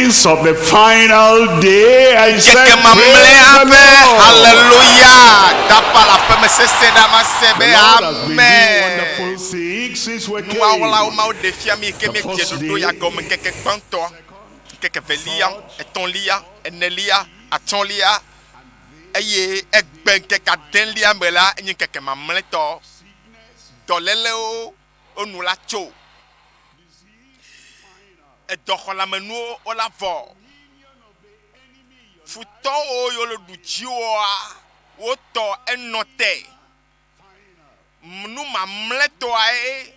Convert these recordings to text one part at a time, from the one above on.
praise of the final day. I said, Ŋkeke praise mamlɛa the ƒe Lord. haleluya dapa le aƒeme sese ɖe ama se The be Lord has been doing amen. wonderful things since we Nuwɔwɔlawo came. mawo ɖe fia mi ke The míedze first ɖoɖo ya day, gɔme ŋkeke gbãtɔ, ŋkeke velia, etɔ̃lia, enelia, atɔ̃lia eye egbe ŋkeke adelia me la enye ŋkeke mamlɛtɔ. Dɔlélewo wonu la tso. Edɔxɔlamenuwo wola vɔ. Futɔwo yiwo le ɖu dziwòa wotɔ enɔ te. Nu mamlɛtɔae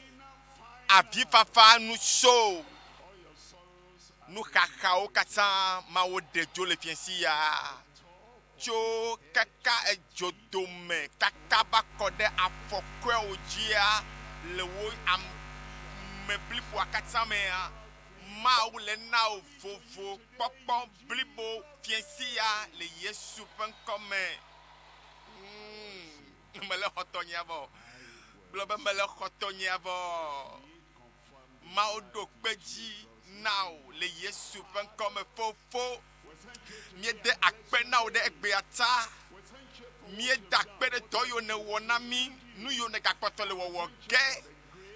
avifafa nu so. Nuxaxawo katã Mawu ɖe dzo le fiẽsi ya tso kaka edzodome kaka va kɔ ɖe afɔkɔewo dzia le wo ame bliboa katã mea. Mawu le na wò vovo kpɔkpɔ blibo fiẽsi ya le Yesu ƒe ŋkɔ me. Mm, mele xɔtɔnyea vɔ. Gblɔ be mele xɔtɔnyea vɔ. Mawu ɖo kpe dzi na wò le Yesu ƒe ŋkɔ me fofo. Míede akpe na wò ɖe egbea ta. Míeda akpe ɖe dɔ yiwo nèwɔ na mí, nu yiwo nègakpɔtɔ le wɔwɔ ge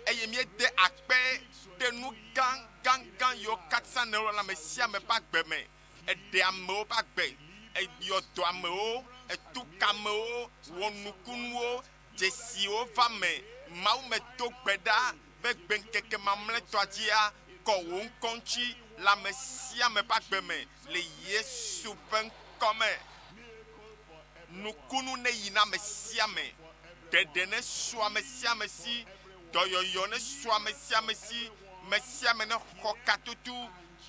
eye míede akpe ɖe nu gãgãgã yiwo katã nèwɔ le ame sia ame ƒe agbe me. Èɖe amewo ƒe agbe, èyɔ dɔ amewo, ètu ka amewo, wɔ nukunuwo, dzesiwo va me. Mawu medo gbe ɖa be gbe ŋkeke mamlɛtɔa dzia, kɔ wò ŋkɔ ŋuti le ame sia ame ƒe agbe me le Yesu ƒe ŋkɔ me. Nukunu neyi na ame sia ame, ɖeɖe nesu ame sia ame si, dɔyɔyɔ nesu ame sia ame si, me sia ame nexɔ katutu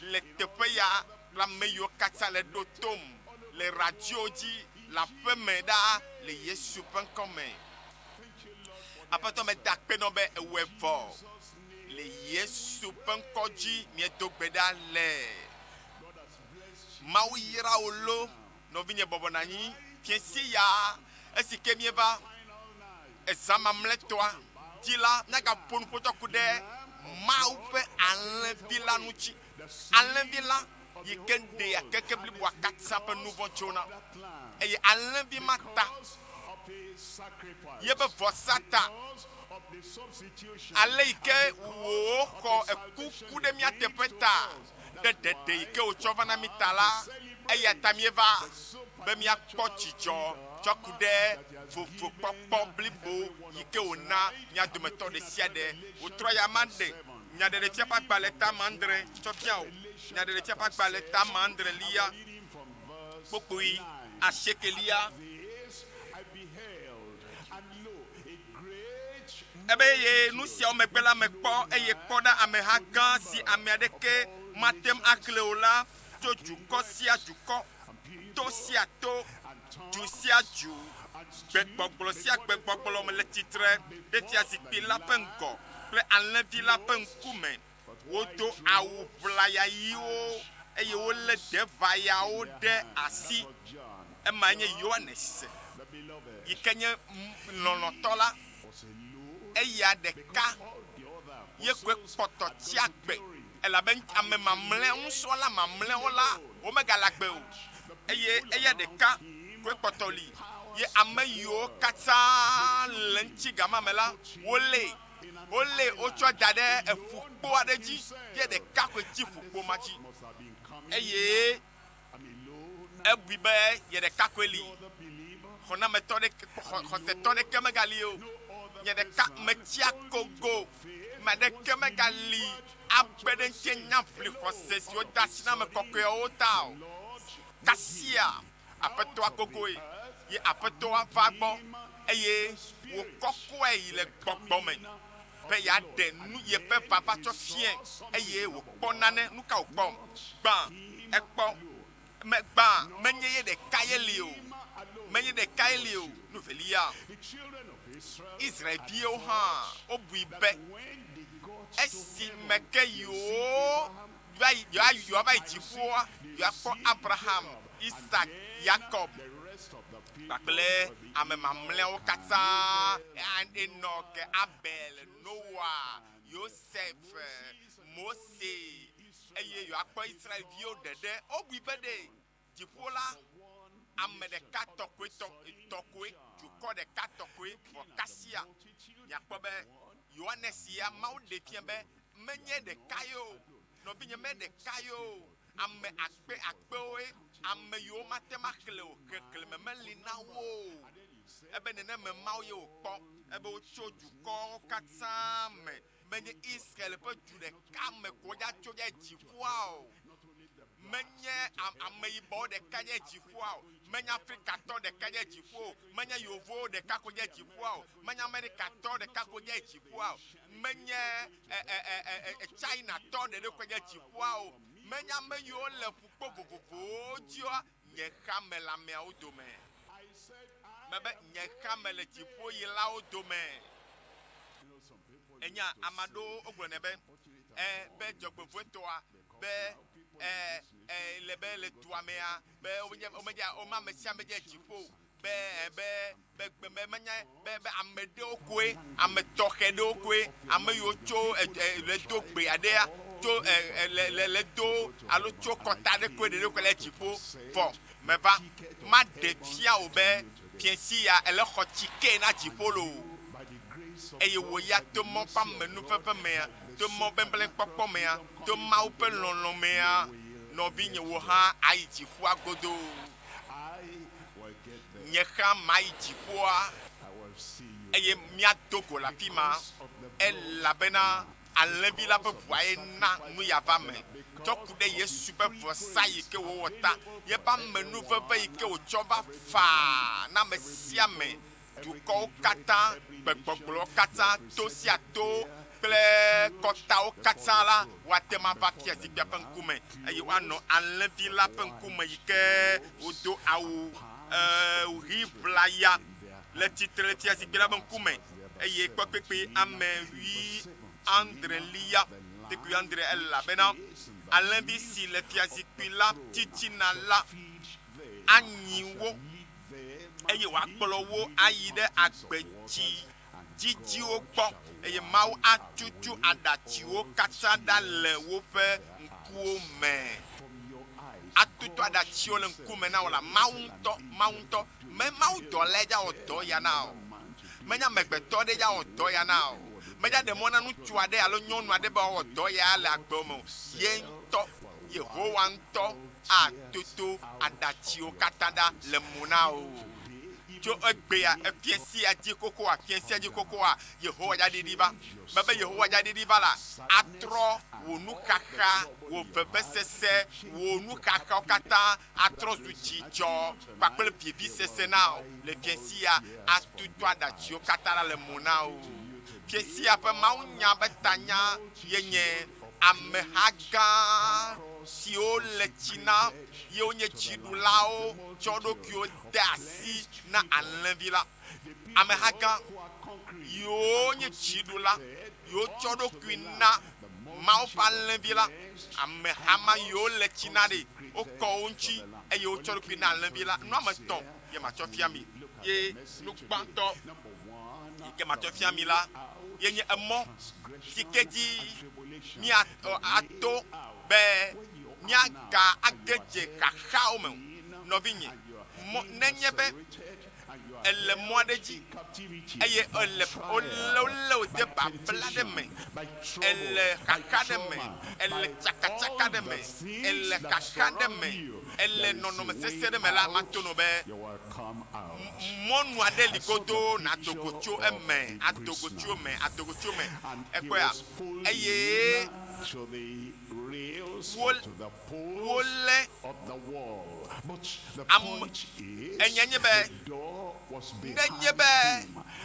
le teƒe ya kple ame yiwo katã le ɖo tom le radio dzi le aƒe me ɖaa le Yesu ƒe ŋkɔ me. Aƒetɔ meda akpe nɔ be ewɔe vɔ. Le Yesu ƒe ŋkɔ dzi míedo gbe ɖa le. Mawu yra wò lo, nɔvinye bɔbɔ nɔ anyi fiẽsi ya esi ke míeva ezã mamlɛtɔa dzi la, míagaƒo nuƒo tsɔ ku ɖe Mawu ƒe Alẽvi la ŋuti. Alẽvi la yi ke ɖea keke bliboa katã ƒe nu vɔ̃ tsona. Eye alẽvi ma ta yeƒe vɔsa ta. Ale yi ke wòxɔ eku ku ɖe mía teƒe ta, ɖe ɖeɖe yi ke wòtsɔ va na mí ta la, eya ta míeva be míakpɔ dzidzɔ tsɔ ku ɖe vovokpɔkpɔ blibo yi ke wòna mía dometɔ ɖe sia ɖe. Wòtrɔ ya maɖe Nyaɖeɖefia ƒe agbalẽ ta adre tsɔ fia wò. Nyaɖeɖefia ƒe agbalẽ ta adrelia, kpukpui asiekelia. Ebe eye nu siawo megbe la mekpɔ, eye kpɔ ɖa, ameha gã si ame aɖeke mate ŋu axlẽ o la tso dukɔ sia dukɔ, to sia to, du sia du, gbegbɔgblɔ sia gbegbɔgblɔ me le tsitre ɖe fiazikpui la ƒe ŋgɔ kple Alẽvi la ƒe ŋkume. Wodo awu ʋlaya ɣiwo eye wolé deʋayawo ɖe asi. Emae nye Yohanes yi ke nye lɔlɔ̃tɔ la. Eya ɖeka ye koe kpɔtɔ tsi agbe elabe ame mamlɛawo, nusrɔ̃la mamlɛawo la, womegale agbe o eye eya ɖeka koe kpɔtɔ li ye ame yiwo katã le ŋuti gama me la, wolée. Wolée wotsɔ da ɖe eƒukpo aɖe dzi ye ɖeka koe tsi ƒukpo ma dzi eye ebui be ye ɖeka koe li. Xɔnametɔ ɖeke, xɔsetɔ ɖeke megali o. Nye ɖeka metsi akogo. Ame aɖeke megali akpe ɖe ŋutinye nyaʋli xɔse si wode asi na ame kɔkɔeawo ta o. Kasia Aƒetɔa gogoe, ye Aƒetɔa va egbɔ, eye wòkɔkɔe yi le gbɔgbɔ me be yeaɖe nu yeƒe vava tsɔ fiae, eye wòkpɔ nane. Nuka wòkpɔ? Gbã, ekpɔ me, gbã, menye ye ɖeka ye li o. Menye ɖeka ye li o. Nu velia, Israel-viwo hã wobui be esime ke yewo va yi, yewoava yi dziƒoa, yewoakpɔ Abraham, Isak, Yakob kpakple ame mamlɛawo katã, Enok, Abel, Noa, Yosef, Mose. eye yewoakpɔ Israelviwo ɖeɖe. Wobui be ɖe dziƒo la, ame ɖeka tɔkoe tɔ tɔkoe, dukɔ ɖeka tɔkoe. Vɔ kasia miakpɔ be Yohanes ya Mawu ɖe fia be menye ɖeka ye o. Nɔvinye me ɖeka ye o. Ame akpe akpewoe, ame yiwo mate ŋu axlẽ o, xexlẽme meli na wo o. Ebe neneme Mawu ye wòkpɔ, ebe wotso dukɔwo katã me, menye Israel ƒe du ɖeka me ko wodza tso dza yi dziƒoa o. Menye ameyibɔwo ɖeka dza yi dziƒoa o. Menye Afrikatɔ ɖeka dza yi dziƒo o. Menye Yevuwo ɖeka ko dza yi dziƒoa o. Menye Amerikatɔ ɖeka ko dza yi dziƒoa o. Menye Chinatɔ ɖeɖe ko dza yi dziƒoa o. Menye ame yiwo le ƒukpo vovovowo dzia, nye xa me le ameawo dome. Mebe nye xa me le dziƒoyilawo dome. Enya ame aɖewo wogblɔnɛ be, e, be dzɔgbevɔ̃etɔa be e, e, le be le dua mea be wonye womedze wome ame sia ame dze dziƒo o be e, be be be be menye be be ame ɖewo koe ame tɔxɛ ɖewo koe ame yiwo tso e, e, le do gbe aɖea tso e, e, le le le do alo tso kɔta ɖe koe ɖeɖe koe le dziƒo vɔ meva maɖe fia wò be fiẽsi ya ele xɔ tsike na dziƒo loo eye wò ya to mɔ ƒe amenuveve mea, to mɔ bebleŋkpɔkpɔ mea, to Mawu ƒe lɔlɔ̃ mea, nɔvinye, wò hã ayi dziƒoa godoo. Nye hã mayi dziƒoa, eye míado go le afi ma, elabena Alẽvi la ƒe ʋua ye na nu ya va eme, tsɔ ku ɖe Yesu ƒe vɔsa yi ke wòwɔ ta, yeƒe amenuveve yi ke wòtsɔ va faa na ame sia ame, dukɔwo katã, gbegbɔgblɔwo katã, to sia to kple kɔtawo katã la, woate ŋu ava fiazikpuia ƒe ŋkume, eye woanɔ Alẽvi la ƒe ŋkume yi ke wodo awu ɣi ʋlaya le tsitre le fiazikpui la ƒe ŋkume, eye kpɔ kpekpe ame wui adrelia, kpekpe adre, elabena Alẽvi si le fiazikpui la titina la anyi wo, eye wòakplɔ wo ayi ɖe agbetsi dzidziwo gbɔ, eye Mawu atutu aɖatsiwo katã ɖa le woƒe ŋkuwo me. Atutu aɖatsiwo le ŋkume na wò la, Mawu ŋutɔ, Mawu ŋutɔ, me Mawu dɔlae dza wɔ dɔ ya na wò. Menye amegbetɔ aɖe dza wɔ dɔ ya na wò. Medza ɖe mɔ na ŋutsu aɖe alo nyɔnu aɖe be wòawɔ dɔ ya le agbewò me o. Ye ŋutɔ, Yehowa ŋutɔ atoto aɖatsiwo katã ɖa le mo na wò. Tso egbea, efia sia dzi xoxoa, fia sia dzi xoxoa, Yehowa dza ɖiɖi va. Mebe Yehowa dza ɖiɖi va la, atrɔ wò nuxaxa, wò vevesese, wò nuxaxawo katã atrɔ zu dzidzɔ kpakple vivisese na wò le fia sia atutu aɖatsiwo katã ɖa le mo na wò. Fia sia ƒe mawunya ƒe tanya ye nye Ameha gã siwo le tsi na ye wonye dziɖulawo tsɔ wo ɖokuiwo de asi na Alẽvi la. Ameha gã yiwo nye dziɖula yiwo tsɔ wo ɖokui na Mawu ƒe Alẽvi la. Ameha ma yiwo le tsi na ɖe, wokɔ wo ŋuti eye wotsɔ wo ɖokui na Alẽvi la. Nu ame etɔ̃ ye matsɔ fia mi. Ye nu gbãtɔ yi ke matsɔ fia mi la ye nye emɔ si ke dzi míato be míaga age dze xaxawo me o. Nɔvinye, mɔ, nenye be èle mɔ aɖe dzi eye èle, wolé, wolé wò de babla aɖe me, èle xaxa aɖe me, èle tsakatsaka aɖe me, èle xaxa aɖe me, èle nɔnɔme sesẽ aɖe me la, mato nɔ be mɔnu aɖe li godoo nàdo go tso eme, ado go tso eme, ado go tso eme. Èkpɔea? Eye wo, wolé ame, enyae nye be, nenye be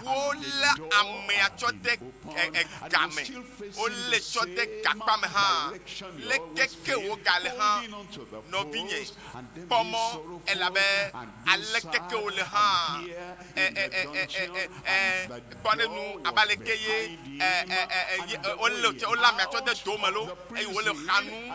wolé amea tsɔ de ega me, wolé tsɔ de gakpa me hã, leke ke wògale hã, nɔvinye, kpɔ mɔ, elabe aleke ke wòle hã, e, e, e, e, e, e, e, kpɔ ɖe nu abe aleke ye, e, e, e, e, ye, wolé, wolé amea tsɔ de do me loo, eye wòle xa nu,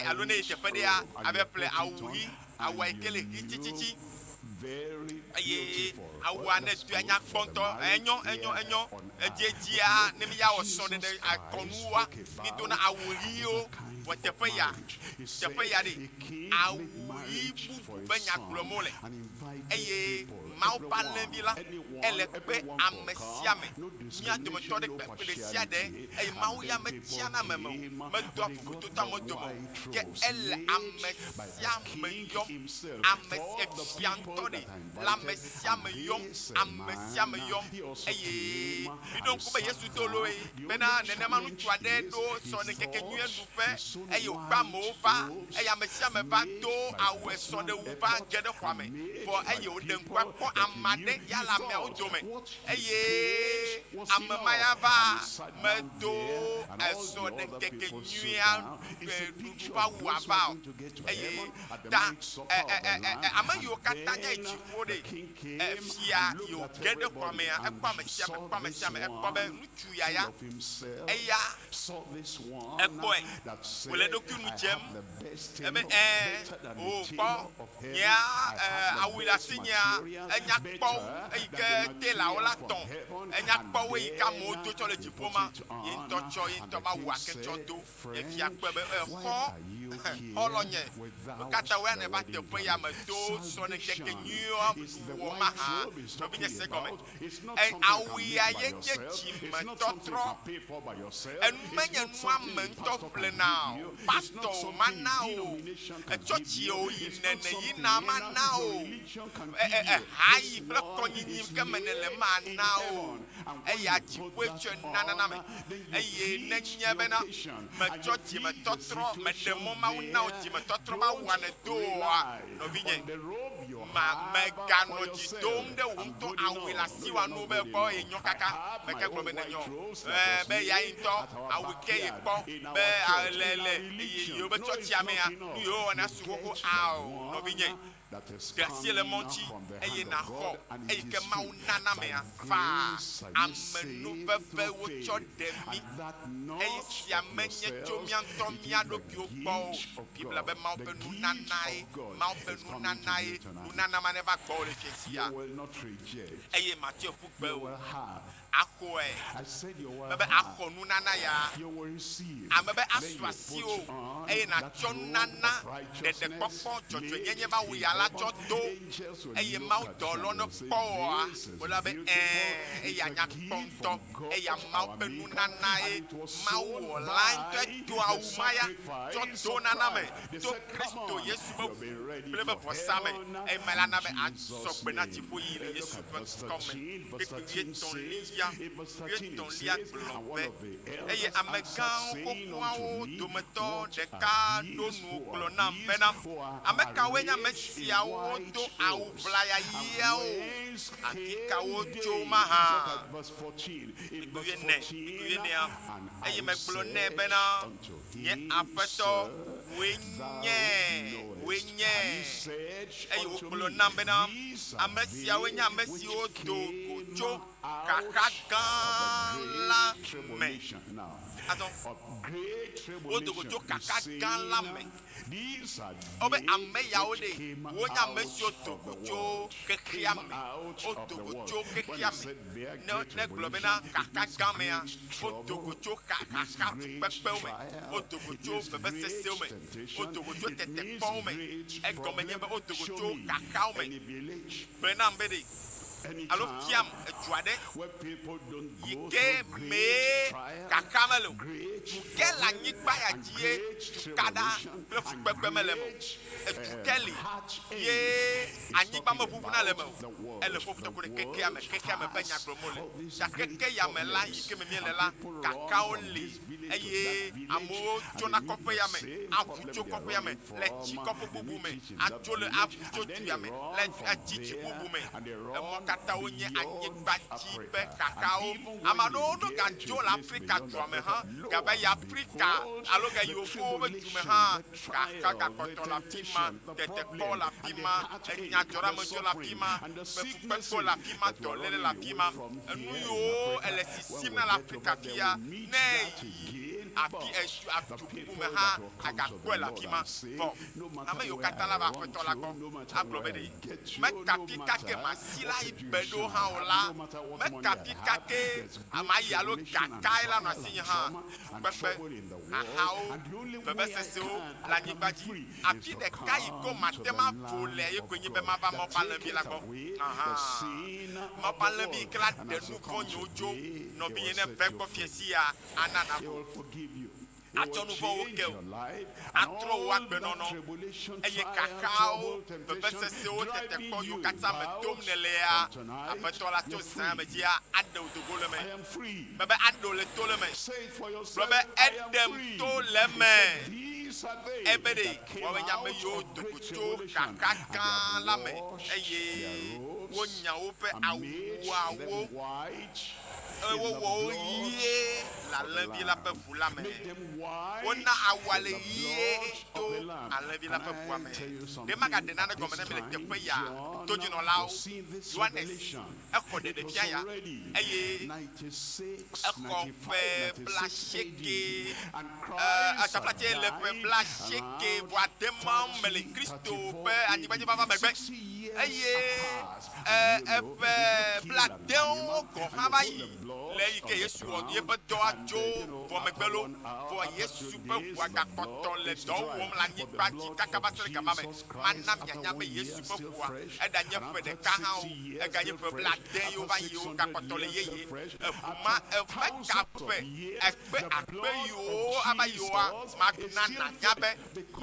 Ayi alo ne yi teƒe ɖea, ave ƒle awu ɣi, awua yi ke le ɣi tsitsitsi. Eye awua ne doa nya kpɔ ŋutɔ. Enyo, enyo, enyo. Edziedzia, ne míya wɔ srɔ̃ɖeɖe akɔnuwoa, mídona awu ɣiwo. Vɔ teƒe ya, teƒe ya ɖe, awu ɣi bubu ƒe nya gblɔm wole. Eye Mawu ƒe Alẽvi la, ele kpe ame sia ame, mía dometɔ ɖe kpe ɖe sia ɖe, eye Mawu ya metiana ame me o, medoa vovototo amewo dome o, ke ele ame sia ame yɔm, ame sia, efia ŋutɔ ɖe le ame sia ame yɔm, ame sia ame yɔm. Eye miɖo ŋku be Yesu do loe bena nenema ŋutsu aɖe ɖo srɔ̃ɖeŋkekenyuie ɖuƒe, eye wòkpe amewo va, eye ame sia ame va do awu esrɔ̃ɖewu va ge ɖe xɔa me. Vɔ eye wòɖe ŋkua kpɔ ame aɖe ya le ameawo dome, eye ame ma ya va medo esrɔ̃ɖeŋkekenyuia ɖuɖu ƒe awua va o. Eye ta ɛ ɛ ɛ ɛ ame yiwo katã nye dziƒo ɖe, efia yi wòge ɖe xɔa mea, ekpɔ ame sia ame, ekpɔ ame sia ame, ekpɔ be ŋutsu ya ya, eya ekpɔe wòle eɖokui nu dzem. Ebe, Ɛ̃, oo, kpɔ, nyea, ɛ, awu yi le asinyea, enya kpɔ wu eyi ke telawo la tɔ. Enya kpɔ wu eyi ke amewo do tsɔ le dziƒo ma. Ye ŋutɔ tsɔ ye ŋutɔ ƒe awua ke tsɔ do. Efia kpɔe be, Exɔ, xɔlɔ̃nye, nu ka ta wòe nèva teƒe ya me do srɔ̃ɖeŋkeke nyuiwo wɔ mahã? Nɔvinye se egɔme. E, awu ya ye nye dzimetɔtrɔ. Enu menye nu ame ŋutɔ ƒlena o. Pastɔ o mana o. Etsɔtsi o yi nene yina mana o. E, e, eha yi kple kɔnyinyi ke me nèle mana o. Eya dziƒoe tsɔe nana na ame. Eye nenye bena metsɔ dzimetɔtrɔ, meɖe mɔ Mawu na wò dzimetɔtrɔ be awua nèdo oa, nɔvinye, ma mèganɔ dzi dom ɖe wò ŋutɔ awui le asiwòa nu be ekpɔ ye nyɔ kaka. Meke gblɔ be nenyɔ o. Ẽ, be eya ye ŋutɔ awu ke yekpɔ be le le ye yewobe tsɔtsia mea, nu yewo wɔna su xoxo. Ao, nɔvinye. Ɖe asi le mɔ ŋuti, eye nàxɔ eyi ke Mawu nana mea faa. Amenuveve wotsɔ ɖe mí. Eyi sia menye tso mía ŋutɔ mía ɖokuiwo gbɔ o. Biblia be Mawu ƒe nunanae. Mawu ƒe nunanae. Nunana ma neva gbɔwò le fiẽ sia, eye màtsɔe ƒu gbe o. Axɔe. Mebe axɔ nunana ya. Ame be asu asiwò eye nàtsɔ nunana, ɖeɖekpɔkpɔ, dzɔdzɔenyenye va wò ya la tsɔ do. Eye Mawu dɔlɔ ne kpɔ wòa, wòla be, Ɛ̃, eya nya kpɔ ŋutɔ. Eya Mawu ƒe nunanae. Mawu wɔla ŋutɔe do awu ma ya tsɔ do nana me to Kristo Yesu ƒe ʋu kple eƒe vɔsa me. Eye ma la na be asɔ gbe na dziƒoyiyi le Yesu ƒe ŋkɔ me. Kpukpui wuietɔ̃lia, wuietɔ̃lia gblɔ be, Eye amegãwo xoxoawo dometɔ ɖeka ɖo nu gblɔ nam bena, Ame kawoe nye ame siawo do awu ʋlaya ɣiawo? Afi ka wotso mahã? Kpukpui wuiene, kpukpui wuienea, Eye megblɔ nɛ bena, Nye Aƒetɔ, wòe nye, wòe nye. Eye wògblɔ nam bena, Ame siawoe nye ame siwo do go tso xaxa gã la me. Azɔ wodo go tso xaxa gã la me. Wobe ame yawo ɖe, wonye ame siwo do go tso xexea me. Wodo go tso xexea me. Ne ne gblɔ bena xaxa gã mea, wodo go tso xaxa fukpekpewo me. Wodo go tso vevesesewo me. Wodo go tso tetekpɔwo me. Egɔme nye be wodo go tso xaxawo me. Gblɔe nam be ɖe, alo fiam edu aɖe yi ke mee xaxa mele o. Du ke le anyigba ya dzie tukaɖa kple fukpekpe mele eme o. Edu ke li ye anyigba meʋuʋuna le eme o. Ele ƒoƒotɔ ku ɖe xexea me, xexea me ƒe nya gblɔm wole. Ta xexe ya me la yi ke me míele la, xaxawo li eye amewo tsona kɔƒe ya me, aʋu tso kɔƒe ya me le tsi kɔƒe bubu me, atso le aʋu tso du ya me le atsi tsi bubu me. Emɔ katã wonye anyigba dzi ƒe xaxawo. Ame aɖewo ɖo ga dzo le Afrika dua me hã, gava yi Afrika alo ga yi yevuwo ƒe du me hã, xaxa gakpɔtɔ le afi ma, tetekpɔ le afi ma, enyadzɔɖeamedziwo le afi ma, fukpekpewo le afi ma, dɔléle le afi ma. Enu yiwo ele sisim na le Afrika fia, ne eyi. Afi edu adu bubu me hã àgakpɔe le afi ma. Vɔ ame yiwo katã lava Aƒetɔ la gbɔ agblɔ be ɖe meka fi ka ke masi la yi be ɖo hã o la, meka fi ka ke mayi alo ga kae la nɔ asinye hã, fukpekpe, xaxawo, vevesesewo le anyigba dzi. Afi ɖeka yi ko mate ŋu avo le ye koe nye be mava Mawu ƒe Alẽvi la gbɔ. Ahan. Mawu ƒe Alẽvi yi ke la ɖe nu vɔ̃ nyewo tso nɔvinye ne ve gbɔ fiẽ sia ana nàvo. Atsɔ nu vɔ̃wo ke wò, atrɔ wò agbenɔnɔ, eye xaxawo, vevesesewo, tetekpɔ yiwo katã me tom nèlea, Aƒetɔ la tso zã me dzia aɖe wò do go le eme. Mebe aɖe wò le to le eme. Gblɔ be, Eɖem to le eme. Ebe ɖe woawoe nye ame yiwo do go tso xaxa gã la me, eye wonya woƒe awuawo, eye wowɔ wo ɣie le Alẽvi la ƒe ʋu la me. Wona awua le ɣie to Alẽvi la ƒe ʋua me. Ɖe magaɖe nane gɔme ne mi le teƒe ya, todzinɔlawo? Yohanes exɔ ɖeɖefia ya, eye exɔ ƒe blaasieke, taflatse le ƒe blaasieke vɔ ade mawo me le Kristo ƒe anyigbadzivava megbe, eye eƒe bladewo gɔ̃ hã va yi le eyi ke Yesu wɔ yeƒe dɔa tso vɔ megbe lo. Vɔ Yesu ƒe ʋua gakpɔtɔ le dɔ wɔm le anyigba dzi kaka va se ɖe gama me. Mana mianya be Yesu ƒe ʋua, eɖanye ƒe ɖeka hã o, eganye ƒe blaade ye wova yi o, gakpɔtɔ le yeye. Eʋu ma, eƒe ka ƒe ekpe akpe yiwo ava yi oa, mana nànya be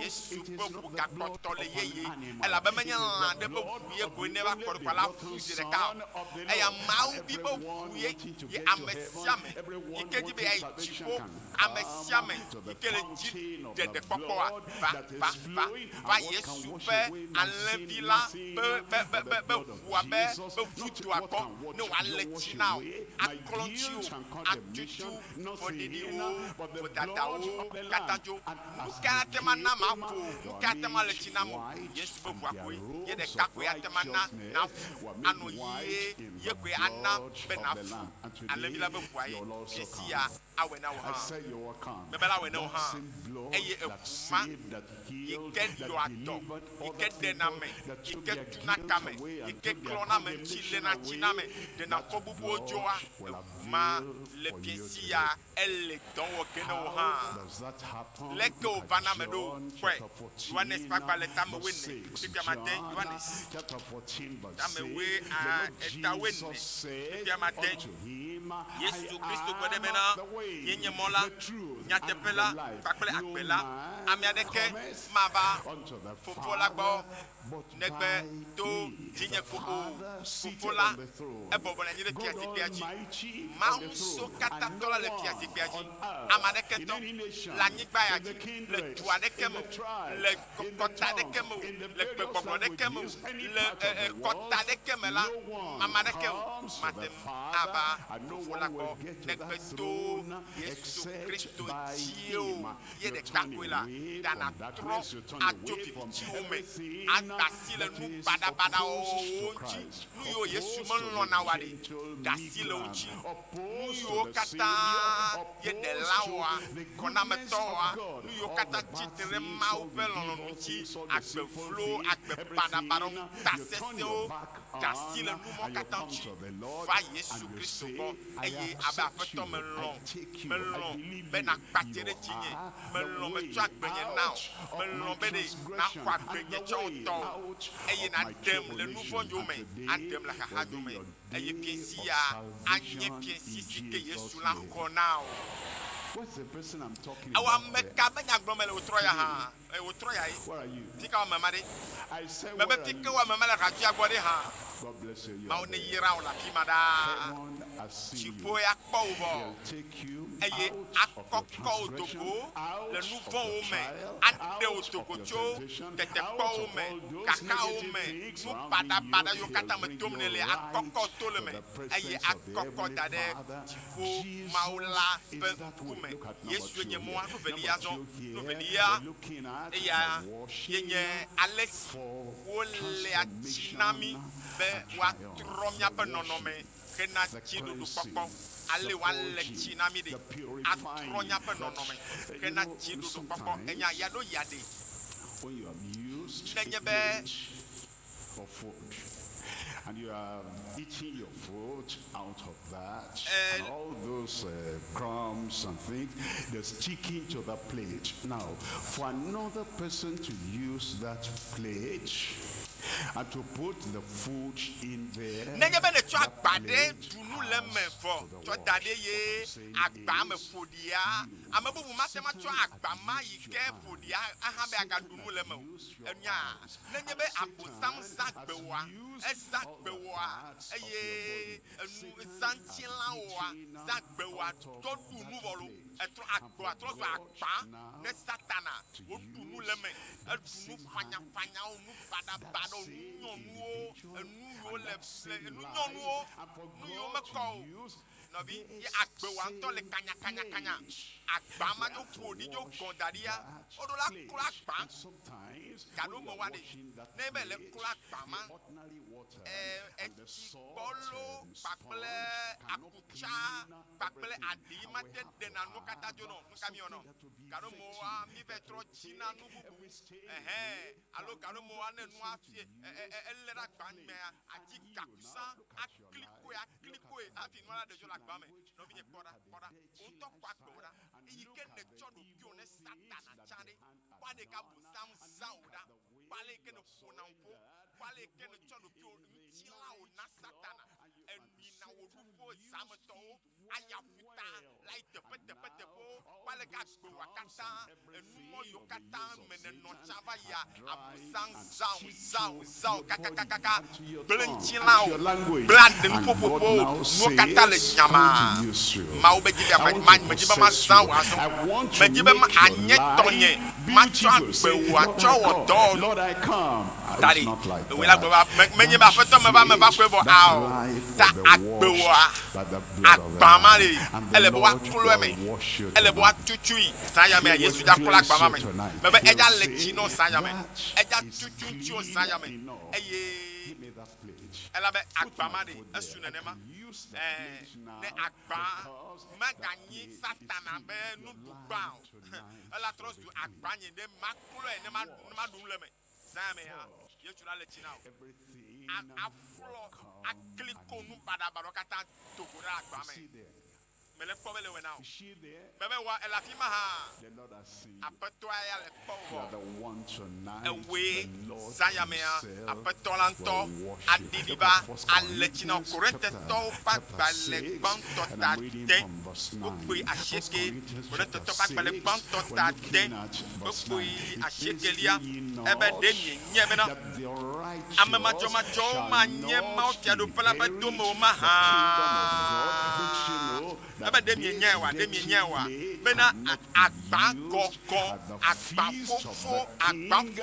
Yesu ƒe ʋu gakpɔtɔ le yeye, elabe menye lã aɖe ƒe ʋu ye koe neva kɔ ɖo ko la ƒu zi ɖeka o. Eya Mawu vi ƒe ʋu ye, ye ame sia ame yi ke di be yeayi dziƒo, ame sia ame yi ke le dzi ɖeɖekpɔkpɔa, va, va, va, va Yesu ƒe Alẽvi la ƒe, ƒe, ƒe, ƒe, ƒe ʋua ƒe, ƒe vudoa gbɔ ne wòale tsi na wò, aklɔ ŋutiwò, atutu fɔɖiɖiwo, vodadawo katã dzo. Nu kae ate ŋu ana maƒo? Nu kae ate ŋu ale tsi nam o? Yesu ƒe ʋua koe. Ye ɖeka koe ate ŋu ana nàfu anɔ ɣie. Ye koe ana be nàfu Alẽvi la ƒe ʋua ye. Fiẽ sia awɔe na wò hã. Mebe la awɔe na wò hã. Eye eʋu ma yi ke yɔa dɔ, yi ke ɖena ame, yi ke tuna kame, yi ke klɔna ame ŋuti, léna tsi na ame, ɖena fɔbubuwo dzoa, eʋu ma le fiẽ sia ele dɔ wɔ ge ne wò hã. Leke wòva na ame ɖo? Kpɔe. Yohanes ƒe agbalẽ tame wuiene, kpukpui amade, Yohanes tame wui, a, eta wuiene, kpukpui amade. Yesu Kristo gblɔ ɖe bena, Nyee nye mɔ la, nyateƒe la kpakple agbe la. Ame aɖeke mava Fofo la gbɔ negbe to dzinye ko o. Fofo la, ebɔbɔ nɔ anyi ɖe fiazikpuia dzi. Mawu Ŋusẽkatãtɔ la le fiazikpuia dzi. Ame aɖeke tɔ le anyigba ya dzi, le du aɖeke me o, le kɔta aɖeke me o, le gbegbɔgblɔ aɖeke me o, le kɔta aɖeke me la, ame aɖeke o mate ŋu ava Fofo la gbɔ negbe to Yesu Kristo dzi o. Ye ɖeka koe la, ɖa nàtrɔ atso vivitiwo me, ada asi le nu baɖabaɖawo ŋuti, nu yiwo Yesu melɔ̃na oa ɖe, ɖe asi le wo ŋuti, nu yiwo katã ye ɖela wɔa, xɔnametɔ wɔa, nu yiwo katã tsi tre ɖe Mawu ƒe lɔlɔ̃nu ŋuti, agbe vlo, agbe baɖabaɖawo, ŋutasesẽwo, ɖe asi le nu mawo katã ŋuti va Yesu Kristo gbɔ, eye abe Aƒetɔ, melɔ̃, melɔ̃ be nàkpatse ɖe dzinye, melɔ̃ metsɔ agbenye na wò, melɔ̃ be ɖe nàxɔ agbenye tsɔ wò tɔwò, eye nàɖem le nu vɔ̃ yome, aɖem le xaxa dome, eye fiẽsi ya anye fiẽsi si ke Yesu la xɔ na wò. Ewɔ ameka be nya gblɔm mele wòtrɔ ya hã? Eye wòtrɔ ya yi. Fika wɔ ame ma ɖe? Mebe fike wɔ ame ma le radioa gbɔ ɖe hã? Mawu neyra wò le afi ma ɖaa. Dziƒo ya kpɔ wò vɔ, eye akɔkɔ wò do go le nu vɔ̃wo me, aɖe wò do go tso tetekpɔwo me, kakawo me, nu baɖabaɖa yiwo katã me tom nèle, akɔkɔ to le me, eye akɔkɔ da ɖe dziƒo Mawu la ƒe ŋkume. Yesue nye mɔa. Nu velia azɔ, nu velia, eya ye nye ale si Wolea tsi na mí transformation be and woatrɔ triumph, míaƒe the nɔnɔme washing, hena the dziɖuɖu cleansing, kpɔkpɔ. Ale the woale tsi purging, na mí ɖe the atrɔ purifying. míaƒe That, nɔnɔme you hena know, dziɖuɖu kpɔkpɔ. Enya sometimes ya ɖo ya ɖe. when you have used a Nenye be plate of food and you are eating your food out of that, and all those crumbs and things, they're sticking to the plate. Now, for another person to use that plate and to put the food in there, Nenye be nètsɔ that agba ɖe plate ɖu nu le eme has vɔ to the tsɔ da wash. ɖe What I'm ye saying agba me is, ƒo ɖia, you, ame bubu mate ŋu atsɔ Satan agba ma yi abused ke your ƒo eyes. ɖia ahabe agaɖu Satan nu le eme o. abused your Enya eyes. nenye And be Abosam Satan zã has gbewòa, used ezã all the gbewòa parts of your eye body. enu Satan zã has ŋutilãwoa, eaten zã gbewòa out of tsɔ ɖu nu that vɔ lo. plate. Etrɔ And agbewoa for trɔ zu God agba now ne Satana to wòɖu nu le use eme. that Eɖu nu same hand, fanyafanyawo, nu that baɖabaɖawo, nu same nyɔnuwo, individual, enu yiwo and le that le same enu life, nyɔnuwo, and for nu yiwo God mekɔ to o. use Nɔvi ye this agbewoa ŋutɔ le same kanyakanyakanya. plate. Agba ma They dzo have to ƒo ɖi dzo wash gɔ̃ da ɖia, that woɖo la klɔ plate. agba. And sometimes Gaɖo when me you are wa ɖe, washing that ne be le plate, klɔ agba the ma, ordinary water eh, and the etsi salt gbɔlo kpakple sponge cannot akutsa clean kpakple everything. aɖi And ma we te have to ɖena nuwo katã have dzonɔ. Nu ka mi something wɔnɔ? that will be Gaɖo me woa, effective, mi vɛ that trɔ will dzina take nu bubu. every stain Ɛhɛ, away alo for gaɖo me woa another ne nua person to fie, ɛ ɛ use ɛ elé ɖe that agba plate. mea, And ati you now gakusa look at your aklikoe life, look at aklikoe the hafi nua la ɖe dzo dirty le agba me. language, Nɔvinye and kpɔ look ɖa, at the kpɔ ɖa. dirty Wò ŋutɔ kpɔ agbewo lifestyle, ɖa. and Eyi look ke at the nètsɔ ɖokuiwò evil ne things Satana that tsã the ɖe, hand kpɔ has ale yi ke done, Abosam and zã look wò ɖa, at the kpɔ ale way yi ke you have nèƒona ƒo, surrendered kpɔ ale yi your ke body nètsɔ ɖokuiwò in the ŋutilãwò na night club, Satana. and you and Enui na wò Satan ɖuƒo used zãmetɔwo it aya well, ƒuta well. le ayi teƒe And teƒe now teƒewo. Kpɔ all ale yi ke those agbewòa crumbs katã, and enumɔ everything yiwo of the katã use of me nènɔ Satan tsã va yia, are dried Abosam and zã wò, stick zã wò, to zã wò your body kakakakaka. and to your Gblẽ tongue and ŋutilã to wò, your language. gblẽ aɖe And God nuƒoƒoƒo, now nuwo katã le says, I want nyamaa. to use you. Mawu be dzi be I ma want ma to medzi be possess mazã you. wò azɔ. I want to Medzi be ma make your anye tɔnye, life matsɔ beautiful. Say, agbewò Lord, atsɔ I wɔ come. dɔwɔnu. Lord, I come. Da It's ɖi, not like ewòe la that. gblɔ be me menye be That aƒetɔ meva meva faith, koe vɔ that ao. life Ta will be agbewòa, washed by the blood of the agba ma Lamb. ɖe, And the ele be Lord woaklɔ eme. will wash you Ele be tonight. woatutui zã ya mea, He Yesu will dza klɔ cleanse agba ma you me. tonight. Mebe He edza will le say, tsi nɔ zã ya me. that Edza is tutu ŋutiwò zã clean ya me. enough. Eye Give me that plate. elabe Put agba my ma ɖe, foot esu there. I nenema. can use that Ɛɛ, plate now ne agba because that meganyi plate is Satana clean. be Your nuɖugba life o. tonight Ela trɔ will zu be agba clean. nye ɖe maklɔe ne ma ne maɖu nu le eme. Zã ya mea, Washed. Yesu la le tsi na wò. Everything A will aflɔ come akliko and nu baɖabaɖawo katã do go ɖe agba You me. see there? Mele kpɔ be le wɔe na wò. Is she there? Mebe wa ele afi ma hã. The Lord has seen you. Aƒetɔa ya le kpɔ You are wò. the one tonight. Ewoe The Lord zã ya mea, himself aƒetɔ la ŋutɔ will wash you. aɖiɖi Look va at First ale tsi na wò. Corinthians chapter Korintotɔwo ƒe chapter agbalẽ 6, gbãtɔ and ta I'm reading de from verse kpukpui 9. First asieke. Corinthians chapter Korintotɔwo ƒe agbalẽ 6, gbãtɔ we're ta de looking at verse 9. kpukpui It says, asiekelia. Know ye Ebe not ɖe mienye bena that the ame righteous madzɔmadzɔwo shall manye Mawu not fiaɖuƒe la ƒe inherit dome o the mahã? kingdom of God? Don't you know Ebe that ɖe this mienyae oa? Ɖe dirty mienyae oa? plate Bena cannot be agba used gɔgɔ, at the agba feast of fofo, the agba king in the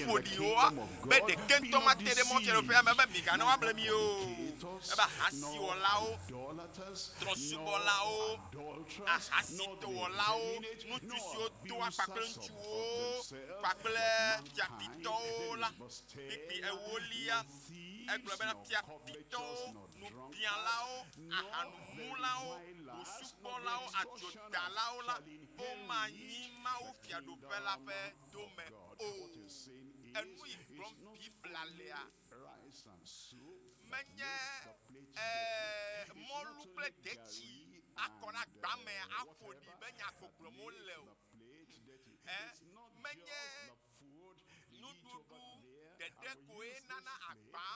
ƒoɖiƒoɖiwoa, kingdom of be God? ɖeke Be ŋutɔ not mate ɖe Mawu fiaɖuƒea me deceived, be migana woable neither mi o. fornicators, Ebe nor ahasiwɔlawo, idolaters, nor trɔ̃subɔlawo, adulterers, nor the ahasitɔwɔlawo, effeminate, ŋutsu nor siwo doa kpakple abusers of, of ŋutsuwo themselves, kpakple but mankind. fiafitɔwo Then la, in verse kpikpi 10, ewolia, nor thieves, egblɔ bena nor fiafitɔwo, covetous, nor drunkards, nubialawo, nor the ahanumulawo, revilers, nor the busukpɔlawo, extortioners adzodalawo la, shall womanyi inherit Mawu the fiaɖuƒe la kingdom ƒe of dome God. o. What he's saying Enu is, yi it's gblɔm not Biblia only lea, rice and soup that menye makes the plate dirty. ɛɛ It's mɔlu not kple only detsi gari akɔ ɖe and agba me aƒo ɖi whatever be nya ko that gblɔm wole makes o. the plate dirty. Ɛ It's not menye just the food they eat over nuɖuɖu there, ɖeɖe and we koe use this nana plate. agba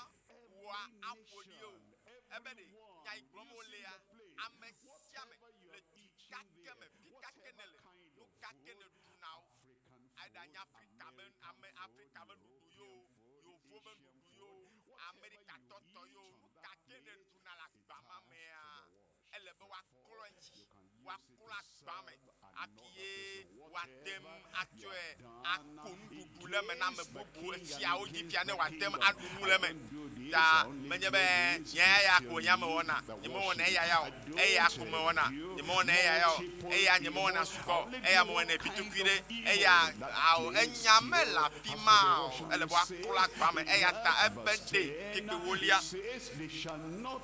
wɔa Every aƒo ɖi o. nation, Ebe ɖe nya yi everyone gblɔm using wolea, the plate, ame sia ame whatever you le are du eating ka ke there, me, fi ka ke whatever nèle, kind nu of ka ke food, nèɖuna o, African eɖanye food, Afrika be American ame food, Afrika be nuɖuɖu yo, European food, yevo be Asian nuɖuɖu yo, food, whatever Amerika you tɔtɔ eat yo, on nu that ka ke plate, nèɖuna le it agba ma has to mea, be washed. ele be woaklɔ Before eŋuti, you can use it woaklɔ to agba me serve hafi another ye person. woate ŋu Whatever you atsɔe have done ako nuɖuɖu le eme na ame against the bubu king and fiawo dzi against fia ne the wòate ŋu kingdom, aɖu nu le I eme. don't do Ta menye be nye ya ko nye mewɔna, nye mewɔna eya ya o, eya ko mewɔna, nye mewɔna eya ya o, eya nye mewɔna sukɔ o, eya mewɔnɛ vitukui ɖe, eya ao, enya mele afi ma o. Ele be woaklɔ agba me eya ta ebe ɖe kpekpe wolia.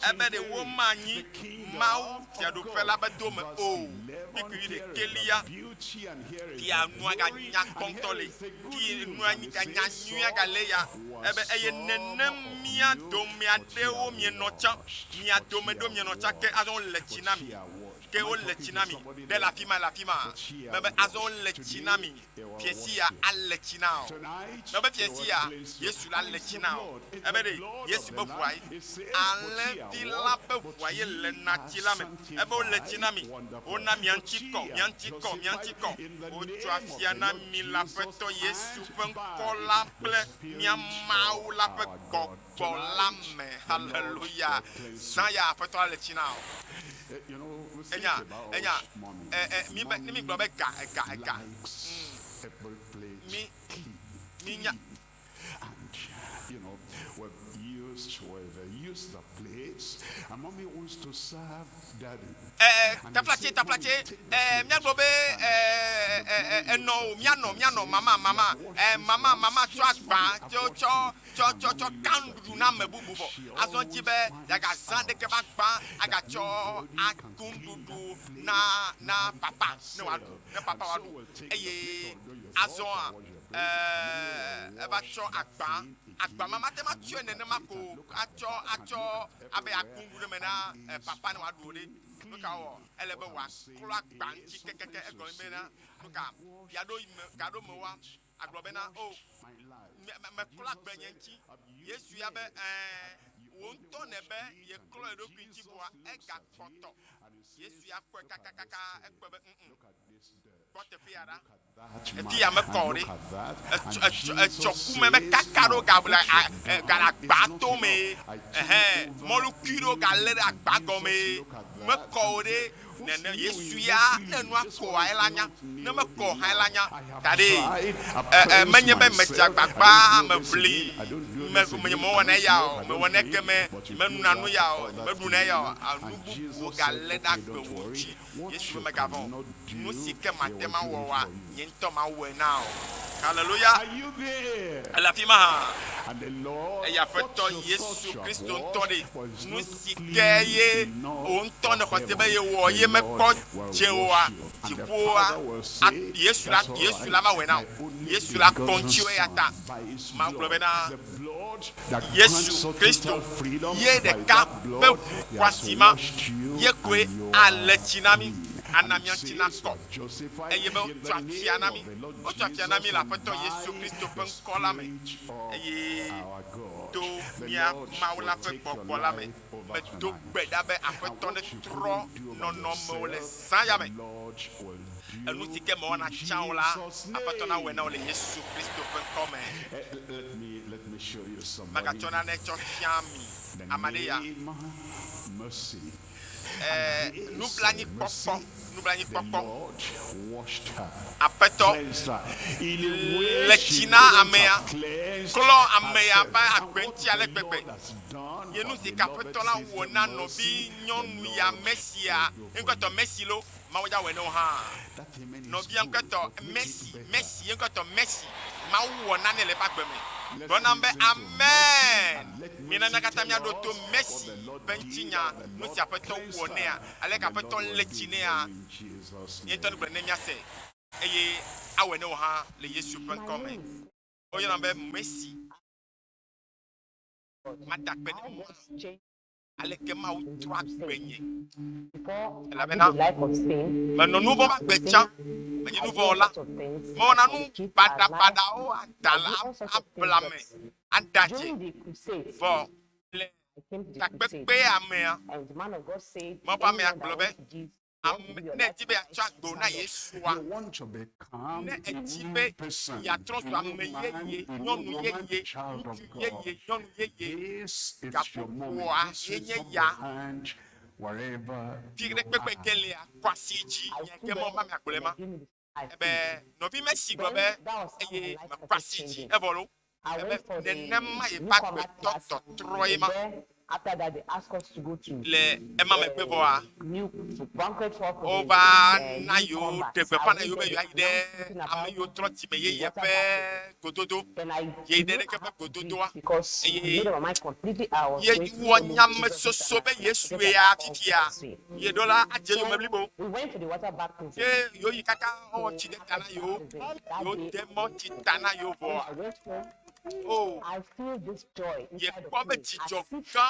Ebe ɖe womanyi Mawu fiaɖuƒe la be dome o. Kpukpui wuiɖekɛlia, fia nua ganya kpɔ ŋutɔ le, fi nua nya nyuia gale ya. Ebe eye nenem mía dome aɖewo mienɔ tsã, mia dome ɖewo mienɔ tsã ke azɔ wole tsi na mi. Ke wole tsi na mi. Ɖe le afi ma le afi ma. Mebe azɔ wole tsi na mi. Fiẽsi ya ale tsi na wò. Mebe fiẽsi ya Yesu la le tsi na wò. Ebe ɖe Yesu be ʋua ye. Alẽvi la ƒe ʋua ye le na tsi la me. Ebe wole tsi na mi. Wona mia ŋuti kɔ, mia ŋuti kɔ, mia ŋuti kɔ. Wotso afia na mi le Aƒetɔ Yesu ƒe ŋkɔ la kple mía Mawu la ƒe gbɔgbɔ la me. Haleluya. Zã ya Aƒetɔ la le tsi na wò. Enya, enya, e, e, mi be, ne mi gblɔ be ga, ega, ega. Mi, mi nya. And you know, we've used we've used the plates, and mommy wants to serve daddy. E, taflatse, taflatse, e, míagblɔ be e, e, e, enɔ o, míanɔ, míanɔ, mama, mama, e, mama, mama tsɔ agba, tsɔ, tsɔ, tsɔ, tsɔ, tsɔ ka nuɖuɖu na ame bubu vɔ. Azɔ dzi be yeagazã ɖeke ƒe agba agatsɔ aku nuɖuɖu na, na papa ne wòaɖu, ne papa wòaɖu. Eye azɔa, e, eva tsɔ agba, agba ma mate ŋu atsɔe nenema ko atsɔ, atsɔ abe aku nuɖuɖu ɖe me na e, papa ne wòaɖu o ɖe. Nu ka wɔ? Ele be wòaklɔ agba ŋuti kekeke egɔme bena nu ka gaɖo me, gaɖo me woa agblɔ bena o me, me, meklɔ agbe nye ŋuti. Yesu ya be ɛ̃, wò ŋutɔ nèbe yeklɔ yeɖokui ŋuti vɔa egakpɔtɔ. Yesu ya kpɔe kakakaka ekpɔe be ŋ kpɔ teƒe ya ɖa. Efi ya mekɔ o ɖe. Etsɔ, etsɔ, etsɔ kume be kaka ɖo gale, gale agba tome. Ɛhɛn, mɔlukui ɖewo gale ɖe agba gɔme. Mekɔ o ɖe. Nene Yesu ya ne nua kɔa ela nya, ne mekɔ o hã ela nya. Ta ɖe, e, e, menye be medze agbagba, meʋli, me, me, mewɔna eya o, mewɔna ekeme, menuna nu ya o, meɖuna eya o, nu bubuwo galé ɖe agbe wò dzi. Yesu be megavɔ̃ o. Nu si ke mate ŋu awɔ oa, nye ŋutɔ mawɔe na wò. Haleluya! Ele afi ma hã. Eye Aƒetɔ Yesu Kristo ŋutɔ ɖe nu si ke ye wò ŋutɔ nèxɔ se be yewɔ ye mekpɔ dze oa, dziƒoa, a, Yesu la, Yesu la va wɔe na wò. Yesu la kpɔ ŋutiwò eya ta Mawu gblɔ bena, Yesu Kristo ye ɖeka ƒe ʋu xɔasi ma ye koe ale tsi na mí, ana mía ŋuti nakɔ, eye be woatso afia na mí. Wotso afia na mí le Aƒetɔ Yesu Kristo ƒe ŋkɔ la me, eye to mía Mawu la ƒe gbɔgbɔ la me. Medo gbe ɖa be Aƒetɔ netrɔ nɔnɔmewo le zã ya me. Enu si ke mewɔna tsã o la, Aƒetɔ nawɔe na wò le Yesu Kristo ƒe ŋkɔ me. Megatsɔ nane tsɔ fia mi ame aɖe ya. E, nublanuikpɔkpɔ, nublanuikpɔkpɔ. Aƒetɔ le tsi na amea, klɔ amea ƒe agbe ŋuti ale gbegbe. Ye nu si ke Aƒetɔ la wɔ na nɔvi nyɔnu ya Mesia, eŋkɔtɔ Mesi lo, Mawu dza wɔe ne wò hã. Nɔvia ŋkɔtɔ Mesi, Mesi, ye ŋkɔtɔ Mesi, Mawu wɔ nane le eƒe agbe me. Gblɔ nam be, Amen! Mina mía katã míaɖo to Mesi ƒe ŋutinya, nu si Aƒetɔ wɔ nɛa, aleke Aƒetɔ lé tsi nɛa. Nye ŋutɔ negblɔe ne míase, eye awɔe ne wò hã le Yesu ƒe ŋkɔ me. Woyɔnam be Mesi. Mada akpe ne Mawu. Aleke Mawu trɔ agbe nye? Elabena menɔ nu vɔ̃ ƒe agbe tsã, menye nu vɔ̃ wɔla. Mewɔna nu baɖabaɖawo, ada le abla me, ada dze. Vɔ le takpekpea mea, Mawu ƒe amea gblɔ be, Ame, ne èdi be yeatsɔ agbe wò na Yesua, ne èdi be yeatrɔ zu ame yeye, nyɔnu yeye, ŋutsu yeye, nyɔnu yeye, gaƒoƒoa ye nye ya. Fi ɖe kpekpe ke lia, kɔ asi dzi, nya ke mɔ va miagblɔe ma. Ebe nɔvi Messi gblɔ be, eye mekɔ asi dzi, evɔ lo. I Ebe went for the nenema yeƒe newcomer agbetɔ class. tɔtrɔ ye ma. And then after that, they asked us to go to Le ema megbe vɔa, new to banquet hall for the wova na yewo newcomers. ɖe I gbeƒã na went yewo be there, yewoayi they ɖe announced something ame about yiwo trɔ dzime the yeye water ƒe baptism. gododo. Then I Yeyi ɖe knew ɖeke I ƒe had to do gododoa it because I eye made up my mind completely. I was ye going to wɔ follow Jesus nyamesoso and be I Yesue forget ya about all fifia this way. ye ɖo la adze yome Then blibo. we went to the water baptism. Ke yewo yi kaka wowɔ So tsi ɖe after ta na the yewo, baptism, that yewo day, de mɔ tsi ta na yewo when vɔa, I went home, o I feel this joy inside yekpɔ of be me dzidzɔ as if gã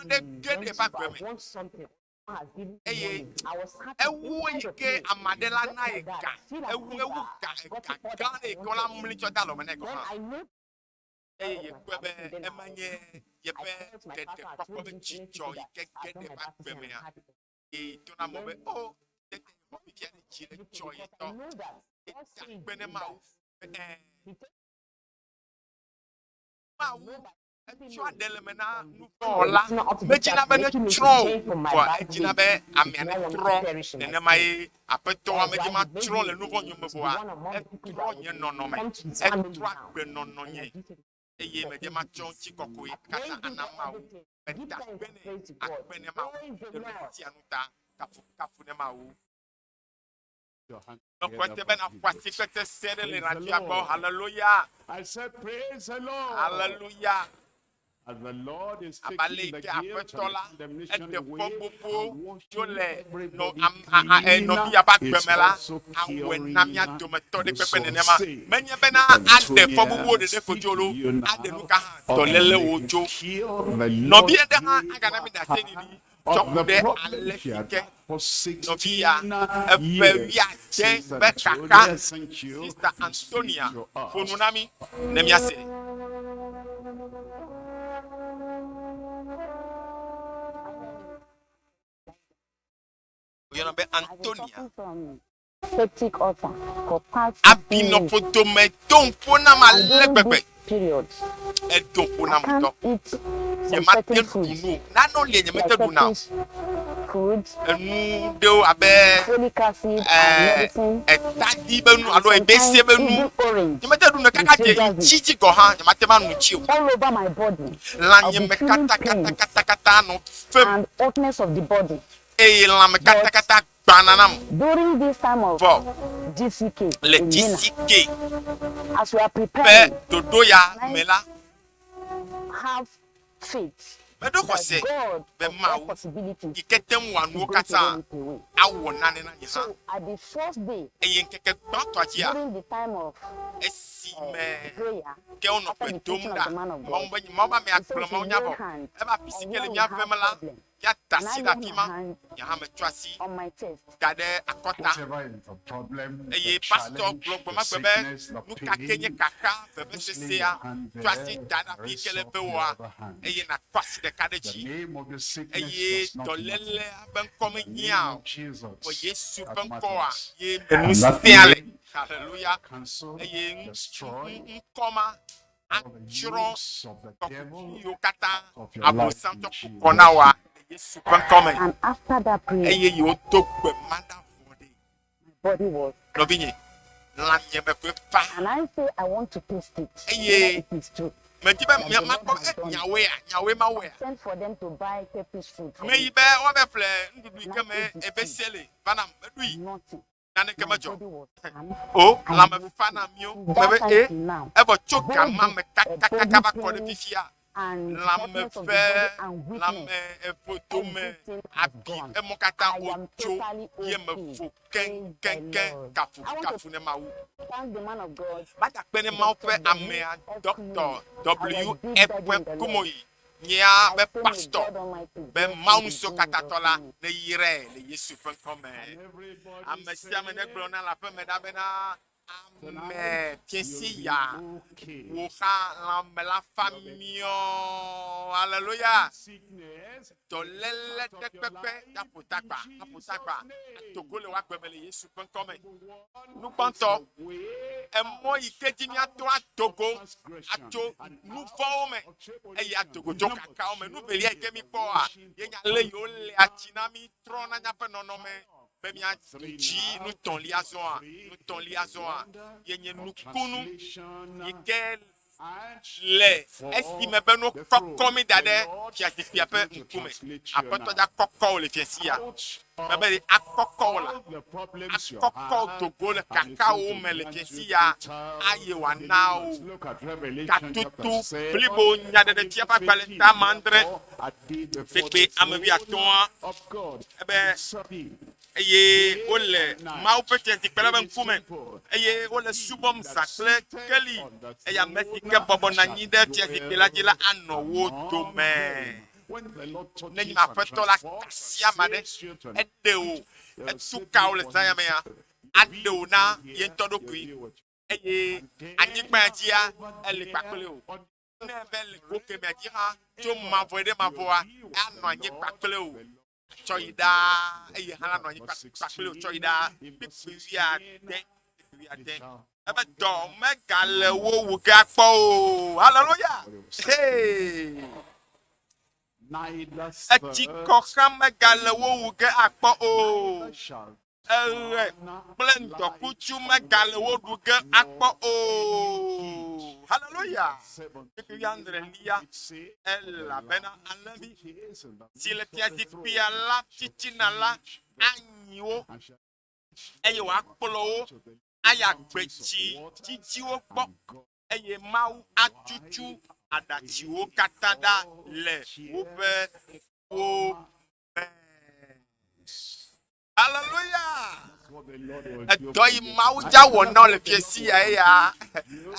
I aɖe ge ɖe want eƒe to, agbe I me. want something. God has given me Eye money. I was happy ewu inside yi of ke me. ame aɖe la Just na ye like that. ga, Feel as ewu if ewu I ga got ga all gã that ɖe I yi ke wola wanted. mli tsɔ de alɔme nɛ gɔ̃ Then hã. I know Eye of my yekpɔe be salvation. Then ema I nye I yeƒe felt my pastor had ɖeɖekpɔkpɔ told be him to let dzidzɔ people yi that ke ge I've ɖe done my eƒe agbe baptism and I'm mea. happy. Eye to na amewo be Then o tete xɔ fifia ɖe dzi ɖe everything dzɔ ye because tɔ. I know that Ye God da said akpe ne in Mawu that be ɛ He takes I Mawu know that every etsɔa man ɖe le me na from the nuvɔ̃wɔla. sinner up to this Medzina that be ne making me to tsrɔ̃ o, change from my vɔa bad edzina ways be is amea not ne want me to trɔ. perish in my Nenema sin. ye Aƒetɔa That is medzi why ma he made trɔ le me nuvɔ̃ yome to be vɔa one among the people etrɔ that nye will nɔnɔme, come to his family etrɔ now. agbenɔnɔ And nye I do it eye for medze him matsɔ is. ŋutikɔkɔe I katã praise him ana for Mawu. everything. Give Meda thanks akpe and nɛ, praise to God. akpe ne Mawu Praise the ɖe nu Lord. sia nu ta. Kafukafu ne Mawu. Your hand Nɔkɔ together te for be naƒo Jesus. asi kple sesẽ ɖe le Praise the radioa gbɔ. Lord. Hallelujah. I said, Praise the Lord. Hallelujah. As the Lord is Abe ale taking yi the ke guilt Aƒetɔ and the la condemnation eɖe away fɔ and gbogbo tso washing le nɔ everybody am a a e clean, nɔvi ya ƒe agbe is me la, also awɔe na curing mía dometɔ ɖe those kpekpe who are nenema. sick. Menye bena aɖe fɔ bubuwo Antonia, ɖeɖe ko speak dzo to loo, you aɖe nu now ka hã of the dɔlélewo living tso. cure the Nɔvi Lord aɖe hã gave agana mi her ɖaseɖiɖi tsɔ of ku the ɖe problem ale she si had ke had for nɔvi ya 16 eƒe years. wuiade Sister ƒe kaka Antonia, thank you. Sista You speak Antonia to ƒo nu us. na mí ne míase. Woyɔna be I've been Antonia. suffering from septic ulcer for past 15 years. Abinɔƒodome do ŋƒo nam And ale during gbegbe. this period, Edo ŋƒo I nam can't ŋutɔ. eat some Nyemate certain ɖu foods nu o. Nanewo li like nyemete ɖuna o. certain foods, Enu ɖewo abe folic acid and ɛɛ medicine, etadi be nu and alo ebese sometimes be nu. even orange. Nyemete ɖu nu kaka It dze triggers ŋtsi it. dzi gɔ̃ hã nyemate ma nu tsi o. All over my body, I'll be Lãnyeme feeling pains katakatakata nɔ fem and hotness of the body. eye lãme But katakata gbãna nam. during this time of Vɔ GCK le in Mina, GCK as we are ƒe preparing, ɖoɖo ya I me la, have faith meɖo that xɔse God be of all Mawu possibilities yi ke te ŋu wɔa is nuwo going to katã roll it away. awɔ nane na nye hã. So at the first day, Eye ŋkeke gbãtɔa dzia, during the time of esime prayer, ke wonɔ after gbe the dom teaching of ɖa, the man of Mawu God, be Mawu be amea he said gblɔ we Mawu should nya lay vɔ. hands Ebe afi si on ke le where we mía have vem la, problem. míada And I asi ɖe lay afi my ma. hand Nye hã metsɔ asi on my chest. da ɖe akɔta. Whatever is the problem, the Eye pastor challenge, gblɔ the gbe ma gbe be sickness, the nu ka ke nye pain, kaka just lay vevesesea, your hand tsɔ asi there da ɖe and afi yi raise ke le up be your wɔa, other hand. eye nàkɔ asi ɖeka ɖe The dzi. name of the sickness Eye does not matter. dɔlélea ƒe ŋkɔ The mehiã name o. of Jesus, Vɔ Yesu that ƒe ŋkɔa matters. ye me And that ŋusẽa le. name Hallelujah. cancel, Eye ŋ- destroy ŋ- ŋkɔ ma all the atsrɔ̃ yokes of the devil kɔkuti yiwo katã of your life Abosam in tsɔ Jesus' kɔ na woa name. le Yesu ƒe ŋkɔ me. And after that prayer, Eye yewo do gbe ma ɖa vɔ ɖe. my body was. Nɔvinye, lãnyeme koe fa. And I say I want to taste it, whether Eye it is true medi be that mia the Lord makpɔ has e done it. nyawoea, nyawoe ma wɔea. Sent for them to buy peppery food for Meyi me. be woave ƒle nuɖuɖu yi And ke I me ate the ebe food. se le va nam meɖui. Nothing. Naneke My medzɔ. body was calm O and lãme nothing. fa na míwo. From Mebe that time e till now, evɔ tso very gama big me body kakakaka va kɔ ɖe pains fifia. and Lãme hotness of the ƒe body and weakness. lãme eƒodome Everything has abi gone. emɔ katã I am wotso totally ye okay. mefo Praise the keŋkeŋkeŋ Lord. kafu I want to kafu ne Mawu. thank the man of God, Bada kpe ne Mawu Dr. ƒe W. amea F. Dr. Kumuyi, our W. big F. daddy in the Lord. Kumuyi nyea I be pray may pastor God Almighty be bless Mawu him in ŋusẽ Jesus' katatɔ la name. ne yrae le Yesu ƒe ŋkɔ me. And everybody Ame sia ame ne gblɔ said, na le aƒeme ɖa bena ame tonight fiesi you'll be ya okay. wò hã lãme la fa You'll be miɔ. Hallelujah. Sickness Dɔléle out ɖe of your kpekpe life aƒo in tagba aƒo Jesus' tagba name. atogo le woagbe me le Yesu ƒe ŋkɔ me. Number one Nu is gbãtɔ, the way emɔ yi ke dzi míato out atogo of transgression atso and nu out vɔ̃wo me of eye tribulation. atogo tso Number kakawo me. Nu two velia yi is ke the míkpɔa, washing ye of nye ale yi wolea tsi na mí trɔna míaƒe nɔnɔme be Number míadzi three now, nutɔ̃lia number zɔa three is nutɔ̃lia the zɔa wonder ye nye of nukunu translation yi ke Le esime be no kɔkɔ mi da ɖe fiazikpuia ƒe ŋkume. Aƒetɔ dza kɔkɔ wò le fiasia. Mebe akɔkɔ wò la, akɔkɔ wò dogo le kakawo me le fiasia aye wòana wò gatutu blibo nyaɖeɖefia ƒe agbalẽ ta adre kpekpe ame wuiatɔ̃a ebe eye wole Mawu ƒe fiazikpui la ƒe ŋkume, eye wole subɔm zã kple keli, eye ame si ke bɔbɔ nɔ anyi ɖe fiazikpui la dzi la anɔ wo dome. Ne nye Aƒetɔ la ka asi ame aɖe, eɖe wò, etu ka wò le zã ya mea, aɖe wò na ye ŋutɔ ɖokui, eye anyigba ya dzia, eli kpakple wò. Ne eve le go kemɛa dzi hã, tso mavɔe ɖe mavɔa, anɔ anyi kpakple wò. Tsɔ yi ɖaa, eye hã la nɔ anyi kpakple wò tsɔ yi ɖaa. Kpukpui wuiade, kpukpui wuiade. Ebe dɔ megale wo wu ge akpɔ o. Haleluya! Hey! Etsikɔ hã megale wo wu ge akpɔ o. Eɣe kple ŋdɔkutsu megale wo ɖu ge akpɔ o. Haleluya! Kpukpui wuiadrelia, elabena alẽvi si le fiazikpuia la titina la anyi wo, eye wòakplɔ wo ayi agbetsi dzidziwo gbɔ, eye Mawu atutu aɖatsiwo katã ɖa le woƒe ŋkuwo me. Haleluya! Edɔ yi Mawu dza wɔ na wò le fiasi ya eya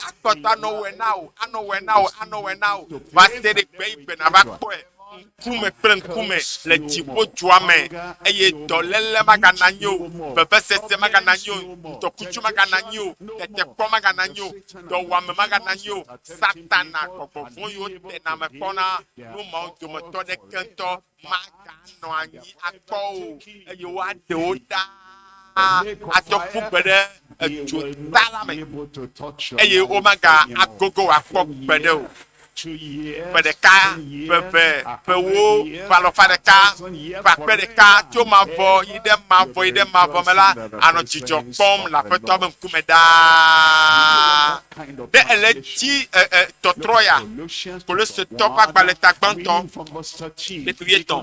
akpɔtɔ anɔ wɔe na wò, anɔ wɔe na wò, anɔ wɔe na wò va se ɖe gbe yi gbe nava kpɔe ŋkume kple ŋkume le dziƒo dua me eye dɔléle magana anyi o, vevesese magana anyi o, ŋdɔkutsu magana anyi o, tetekpɔ magana anyi o, dɔwuame magana anyi o, Satana gbɔgbɔ vɔ̃ yiwo tena ame kpɔna nu mawo dometɔ ɖeke ŋutɔ maganɔ anyi akpɔ o, eye woaɖe wo ɖa atsɔ ƒu gbe ɖe edzo ta la me, eye womaga agogo wò akpɔ gbeɖe o. Ƒe ɖeka, ƒe eve, ƒe ewo, ƒe alafa ɖeka, ƒe akpe ɖeka, tso mavɔ yi ɖe mavɔ yi ɖe mavɔ me la, ànɔ dzidzɔ kpɔm le Aƒetɔa ƒe ŋkume ɖaa. Ɖe èle edzi e, e, tɔtrɔ ya? Kolosetɔ ƒe agbalẽ ta gbãtɔ, kpekpe wuietɔ̃.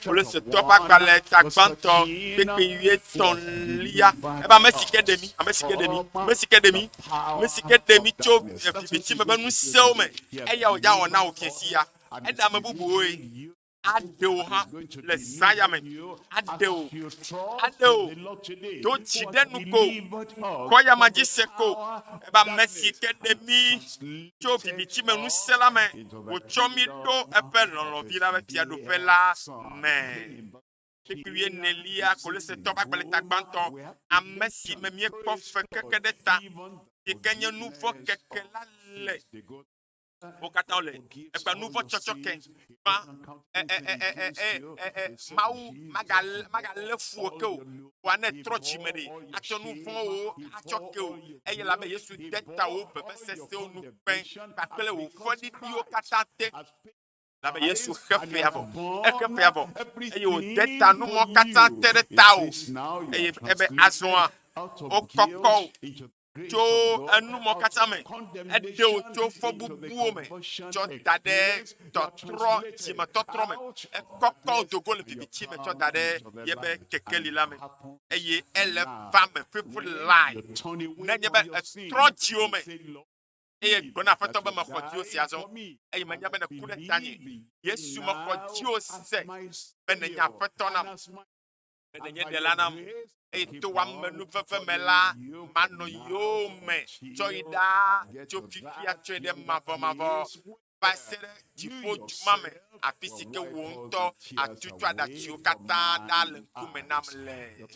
Kolosetɔ ƒe agbalẽ ta gbãtɔ, kpekpe wuietɔ̃lia. Ebe ame si ke ɖe mí, ame si ke ɖe mí, ame si ke ɖe mí, ame si ke ɖe mí tso viviti me ƒe ŋusẽwo me, eya wòdza wɔ na wò fiẽ sia. Eɖe ame bubuwoe. Aɖe wò hã le zã ya me. Aɖe wò. Aɖe wò. Do dzi ɖe nu ko. Kɔ ya ma dzi se ko. Ebe ame si ke ɖe mí tso viviti me ŋusẽ la me, wòtsɔ mí ɖo eƒe lɔlɔ̃vi la ƒe fiaɖuƒe la me. Kpukpui wuienelia, Kolosetɔ ƒe agbalẽ ta gbãtɔ, ame si me míekpɔ fe keke ɖe ta, si ke nye nu vɔ̃ keke la le. Wo katã wole eƒe nu vɔ̃ tsɔtsɔ ke gbã. E, e, e, e, e, e, e, e, Mawu magalé magalé fu wò ke o. Vɔa ne ètrɔ dzime ɖe, atsɔ nu vɔ̃wo atsɔ ke wò. Eye elabe Yesu de ta wò vevesesewo nu kpẽ kpakple wò fɔɖiɖiwo katã te. Elabe Yesu xe fea vɔ. Exe fea vɔ eye wòde ta nu mɔ katã te ɖe tawò. Eye ebe azɔa, wokɔkɔ wò tso enumɔ katã me, eɖe wò tso fɔbubuwo me tsɔ da ɖe tɔtrɔ, dzimetɔtrɔ me, ekɔkɔ wò do go le viviti me tsɔ da ɖe yebe kekeli la me, eye ele va me fifi lae. Nenye be ètrɔ dziwò me eye gblɔ na Aƒetɔ be mexɔ dziwò se azɔ, eye menya be nèku ɖe tanye, Yesu mexɔ dziwò se be nènye Aƒetɔ nam. Be nènye ɖela nam, eye to wò amenuveve me la, manɔ yowòme tsɔ yi ɖaa tso fifia tsɔe ɖe mavɔmavɔ va se ɖe dziƒo du ma me, afi si ke wò ŋutɔ àtutu aɖatsiwo katã ɖa le ŋkume nam le.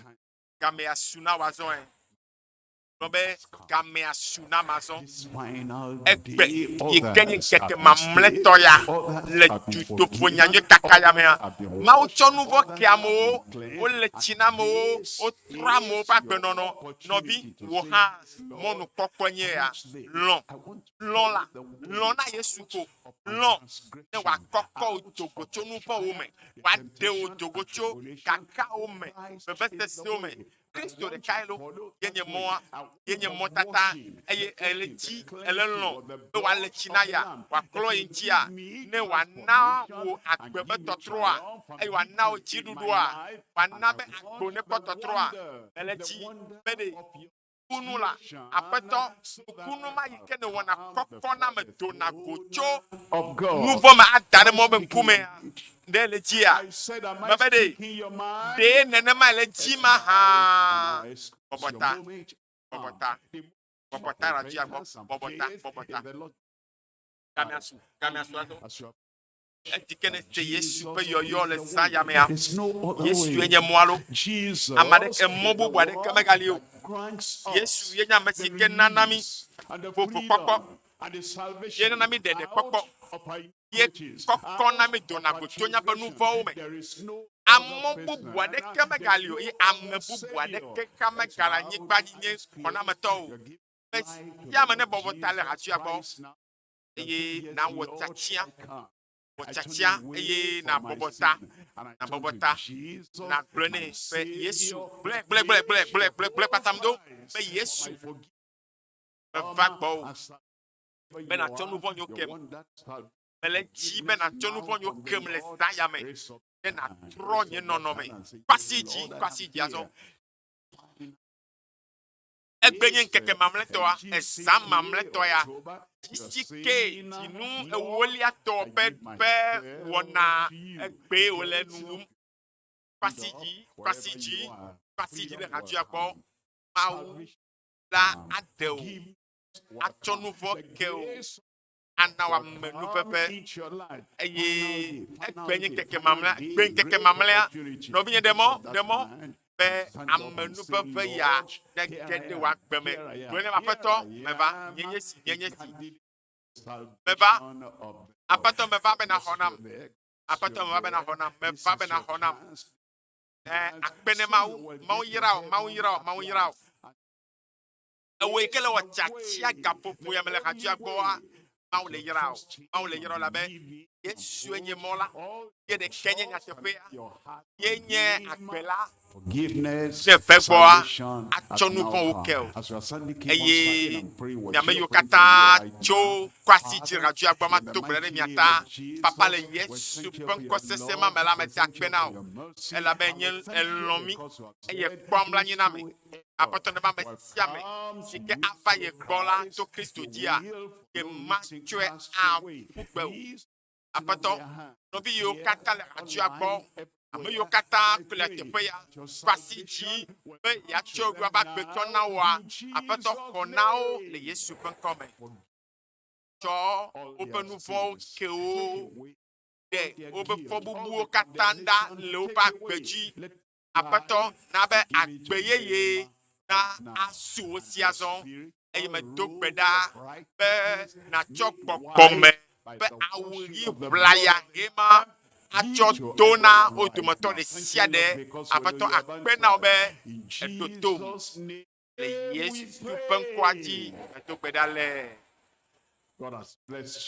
Gamea su na wò azɔ ẽ. Gblɔ be, Gamea su nam azɔ. Egbe yi ke nye ŋkeke mamlɛtɔ ya le dutoƒo nyanyui kaka ya mea, Mawu tsɔ nu vɔ̃ ke amewo, wole tsi na amewo, wotrɔ amewo ƒe agbenɔnɔ. Nɔvi, wò hã mɔnukpɔkpɔe nye ya. Lɔ̃, lɔ̃ la, lɔ̃ na Yesu ko. Lɔ̃ ne wòakɔkɔ wò do go tso nu vɔ̃wo me, wòaɖe wò do go tso kakawo me, vevesesewo me. Kristo ɖekae lo, ye nye mɔa, ye nye mɔtata, eye ele dzi, ele lɔ̃ be wòale tsi na ya, wòaklɔ ye ŋutia, ne wòana wò agbe ƒe tɔtrɔa, eye wòana wò dziɖuɖua, wòana be agbo nekpɔ tɔtrɔa. Ele dzi be ɖe nukunu la, Aƒetɔ, nukunu ma yi ke nèwɔna kɔkɔ na ame dona go tso nu vɔ̃ me ada ɖe mɔ be ŋkumea, ɖe le dzia? Mebe ɖe, ɖe nenema le dzi ma hã? Bɔbɔ ta, bɔbɔ ta, bɔbɔ ta ɖe adzia gbɔ, bɔbɔ ta, bɔbɔ ta. Gamea su, gamea su azɔ. Esi ke nèse Yesu ƒe yɔyɔ le zã ya mea, Yesue nye mɔa lo. Ame aɖeke, mɔ bubu aɖeke megali o. Yesu ye nye ame si ke nana mí vovokpɔkpɔ, ye nana mí ɖeɖekpɔkpɔ, ye kɔkɔ na mí dona go tso míaƒe nu vɔ̃wo me. Amɔ bubu aɖeke megali o eye ame bubu aɖeke hã megale anyigba dzi nye xɔnametɔ o. Ame sia ame nebɔbɔ ta le hatsua gbɔ. eye nàwɔ tiatia, wɔ tiatia eye nàbɔbɔ ta, nàbɔbɔ ta, nàgblɔe nɛ be Yesu, gblɔe, gblɔe, gblɔe, gblɔe, gblɔe, gblɔe, gblɔe kpatam do be Yesu, meva gbɔwò be nàtsɔ nu vɔ̃ nyewo kem. Mele edzi be nàtsɔ nu vɔ̃ nyewo kem le zã ya me ne nàtrɔ nye nɔnɔme. Kɔ asi dzi, kɔ asi dzi azɔ. Egbe nye ŋkeke mamlɛtɔa, ezã mamlɛtɔ ya. GCK dzinu ewolia tɔ ƒe ƒe wɔna egbee wòle nu wum. Kwasi dzi, kwasi dzi, kwasi dzi le hadzua gbɔ. Mawu la aɖe wò, atsɔ nu vɔ̃ ke wò, ana wò amenuveve eye egbe nye ŋkeke mamlɛa, gbe ŋkeke mamlɛa. Nɔvinye ɖe mɔ, ɖe mɔ be amenuveve ya nege ɖe wò agbe me. Gblɔe ne Aƒetɔ, meva, nye nye si, nye nye si. Meva, Aƒetɔ, meva be naxɔ nam. Aƒetɔ, meva be naxɔ nam. Meva be naxɔ nam. Ɛ, akpe ne Mawu. Mawu yra wò, Mawu yra wò, Mawu yra wò. Ewòe ke le wɔ tiatia gaƒoƒo ya me le hadzia gbɔa, Mawu le yra wò. Mawu le yra wò elabe Yesue nye mɔ la, ye ɖekae nye nyateƒea, ye nye agbe la. Ne eve gbɔa, atsɔ nu vɔ̃wo ke wò. Eye mi ame yiwo katã tso kwasi dzi hadzia gbɔ mato gbe ɖa ɖe mia ta. Papa le Yesu ƒe ŋkɔ sesẽ ma me la, meda akpe na wò elabe nye èlɔ̃ mí eye èkpɔa mlɔanyi na mí. Aƒetɔ neva ame sia ame si ke ava ye gbɔ la to Kristo dzia, ye matsɔe aƒu gbe o. Aƒetɔ, nɔvi yiwo katã le hatsua gbɔ, ame yiwo katã kple teƒe ya, kɔ asi dzi be yeatsɔ yewoƒe agbe tsɔ na woa, Aƒetɔ, xɔ na wo le Yesu ƒe ŋkɔ me. Tsɔ woƒe nu vɔ̃wo ke wo, ɖe woƒe fɔbubuwo katã ɖa le woƒe agbe dzi. Aƒetɔ, na be agbe yeye na asu wo si azɔ, eye medo gbe ɖa be nàtsɔ gbɔgbɔme ƒe awu ɣi ʋlaya ɣe ma atsɔ do na wo dometɔ ɖe sia ɖe. Aƒetɔ, akpe na wò be èɖo tom. Le Yesu ƒe ŋkɔa dzi medo gbe ɖa le.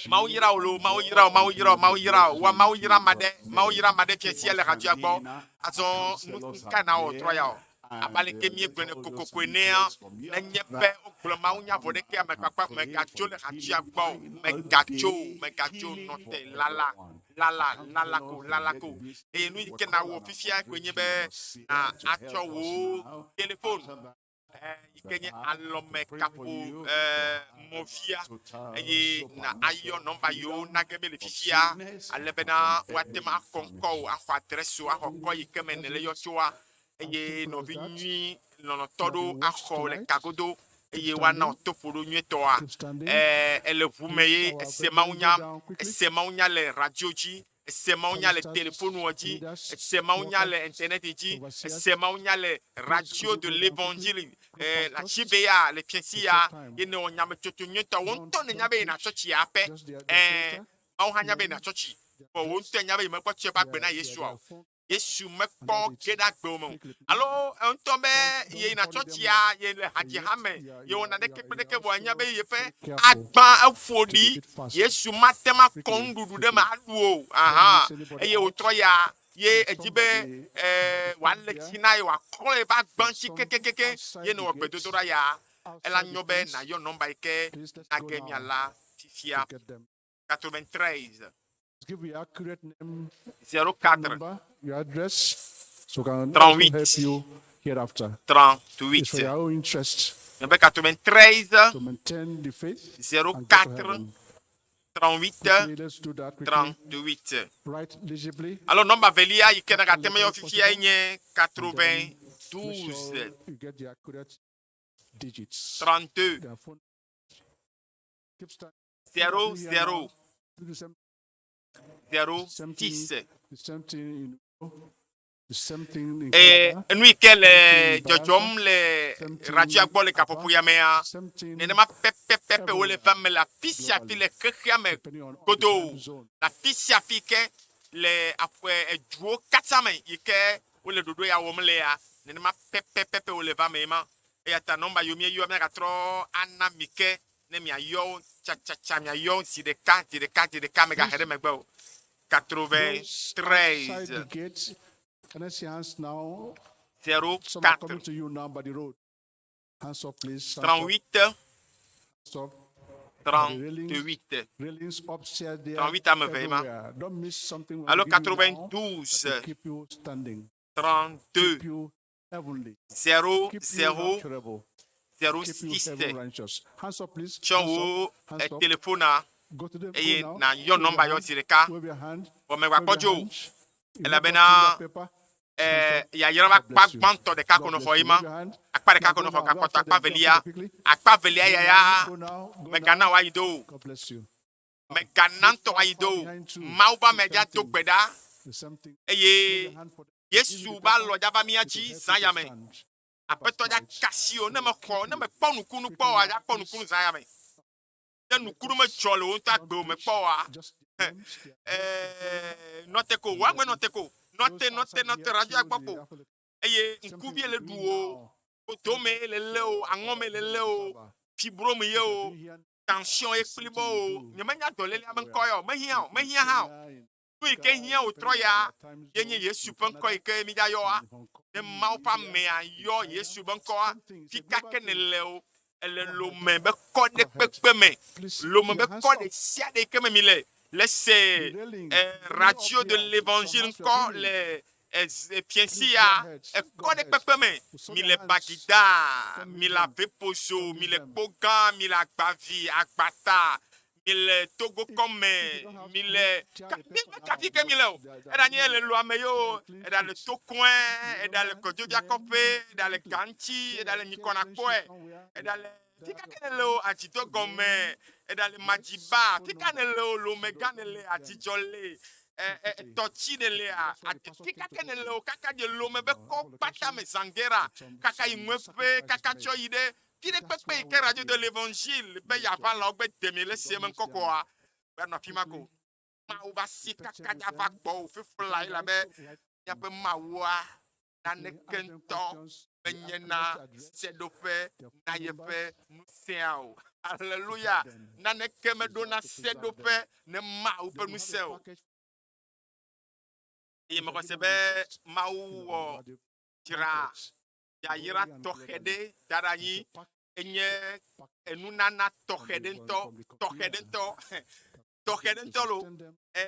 Mawu yra wò loo, Mawu yra wò, Mawu yra wò, Mawu yra wò. Wa Mawu yra ame aɖe, Mawu yra ame aɖe fiasia le hadzia gbɔ. Azɔ nu ka na wɔ trɔ ya o? Abe aleke míegblɔe kokoko enea, nenye be wogblɔ mawunya vɔ ɖeke ame kpakpa megatso le hadzia gbɔ o, megatso o, megatso o, nɔ te, lala, lala, lala ko, lala ko. Eye nu yi ke nawɔ fifia koe nye be na atsɔ wò telefon yi ke nye alɔme kaƒo mɔvia eye na ayɔ nɔmba yiwo na ge míele fifia ale bena woate ŋu axɔ ŋkɔwò, axɔ adrɛsiwò, axɔ kɔ yi ke me nèle yɔ tsoa eye nɔvi nyui lɔlɔ̃tɔ ɖewo axɔ wò le kagodo eye woana wò toƒoɖo nyuietɔa. Ele ʋu me ye ese mawunya, ese mawunya le radio dzi Ese mawunya le telefonuɔ dzi, ese mawunya le internet dzi, ese mawunya le radio de l'évangile eh, la GBA le fiɛsi ya ye ne wɔ nyametsotso nyuietɔ. Wò ŋutɔ nènya be yina tsɔtsi ya ƒe. Eh, Mawu hã nya be yina tsɔtsi. Vɔ wò ŋutɔ nya be yemekpɔ tsɔ eƒe agbe na Yesua o. Yesu mekpɔ ge ɖe agbewo me o. Alo ŋutɔ be yeyina tsɔtsia, yele hadziha me, yewɔ naneke kple ɖeke vɔ enya be yeƒe agba eƒo ɖi. Yesu mate ŋu akɔ nuɖuɖu ɖe eme aɖu o. Aha. Eye wòtrɔ ya ye edzi be eh, wòale tsi na ye, wòaklɔ yeƒe agba ŋuti kekekekeŋ ye newɔ gbedodoɖa ya. Ela nyo be nàyɔ nɔmba yi ke nage miala fifia. 93 04 38 38. Nɔmba 93 04 38 38. Alo nɔmba velia yi ke nagate ŋu ayɔ fifia ye nye 92 32 0 0 0 6. Eye enu yi ke le dzɔdzɔm le radioa gbɔ le gaƒoƒo ya mea, nenema pɛpɛpɛpɛ wole va me le afi sia afi le xexea me godoo, le afi sia afi ke le aƒe eduwo katã me yi ke wole ɖoɖo ya wɔm lea, nenema pɛpɛpɛpɛ wole va me ma. Eya ta nɔmba yiwo míeyɔa míagatrɔ ana mi ke ne miayɔ wo tsatsatsa, miayɔ wo zi ɖeka, zi ɖeka, zi ɖeka, mègahe ɖe megbe o. 93 04 38 38 38 ame eve ma alo 92 32 0 0 06. Tsɔ wò telefona eye nàyɔ nɔmba yɔ zi ɖeka. Vɔ mègakpɔ dzo o, elabena yayra ƒe akpa gbãtɔ ɖeka ko nèxɔ ye ma. Akpa ɖeka ko nèxɔ, gakpɔtɔ akpa velia. Akpa velia ya ya mègana wòayi do o. Mègana ŋutɔ wòayi do o. Mawu ƒe ame dza do gbe ɖa eye Yesu va lɔ dza va mía dzi zã ya me. Aƒetɔ dza ka asi o ne mexɔ, ne mekpɔ nukunu kpɔ oa, dza kpɔ nukunu zã ya me. Ne nukunu medzɔ le wò ŋutɔ agbe me kpɔ oa, ɛɛ, nɔte ko, wò agbe nɔte ko, nɔte, nɔte, nɔte radioa gbɔ ko. Eye ŋkuvie le ɖu o, dome le lé o, aŋɔme le lé o, fibrome ye o, tension ye kplibɔ o, nyemenya dɔlélea be ŋkɔ ya o, mehiã o, mehiã hã o. Nu yi ke hiã wòtrɔ ya ye nye Yesu ƒe ŋkɔ yi ke mídzayɔa. Ne Mawu ƒe amea yɔ Yesu ƒe ŋkɔa, fika ke nèle o, èle lome be kɔ ɖe kpekpe me, lome be kɔ ɖe sia ɖe yi ke me mile, le se Radio de l'Evangile ŋkɔ le fiẽsi ya, ekɔ ɖe kpekpe me, mile Bagida, mile Avepozo, mile Kpogã, mile Agbavi, Agbata, mile Togo kɔme, mile kafi ke mile o. Eɖanye le Luame ye o, eɖale Tokɔe, eɖale Kɔdzovia kɔƒe, eɖale Gantsi, eɖale Nyikɔnakpɔe, eɖale fika ke nele o, Adzidɔ gɔme, eɖale Madziba, fika nele o, Lomega nele, Adzidzɔ le, Tɔtsi nelea, fika ke nele o, kaka dze Lome be kɔ kpata me Zangera, kaka yi Ŋueƒe, kaka tsɔ yi ɖe Fi ɖe kpekpe yi ke Radio de l'Evangile be yeava lãwo gbe demi le se me ŋkɔkɔa, be anɔ afi ma ko. Mawu va si kaka dza va gbɔwò fifla elabe míaƒe Mawua naneke ŋutɔ menye na seɖoƒe na yeƒe ŋusẽa o. Aleluya! Naneke meɖona seɖoƒe ne Mawu ƒe ŋusẽ o. Eye mexɔ se be Mawu wɔ dzra yayra tɔxɛ ɖe da ɖe anyi enye enunana tɔxɛ ɖe ŋutɔ, tɔxɛ ɖe ŋutɔ, tɔxɛ ɖe ŋutɔ lo.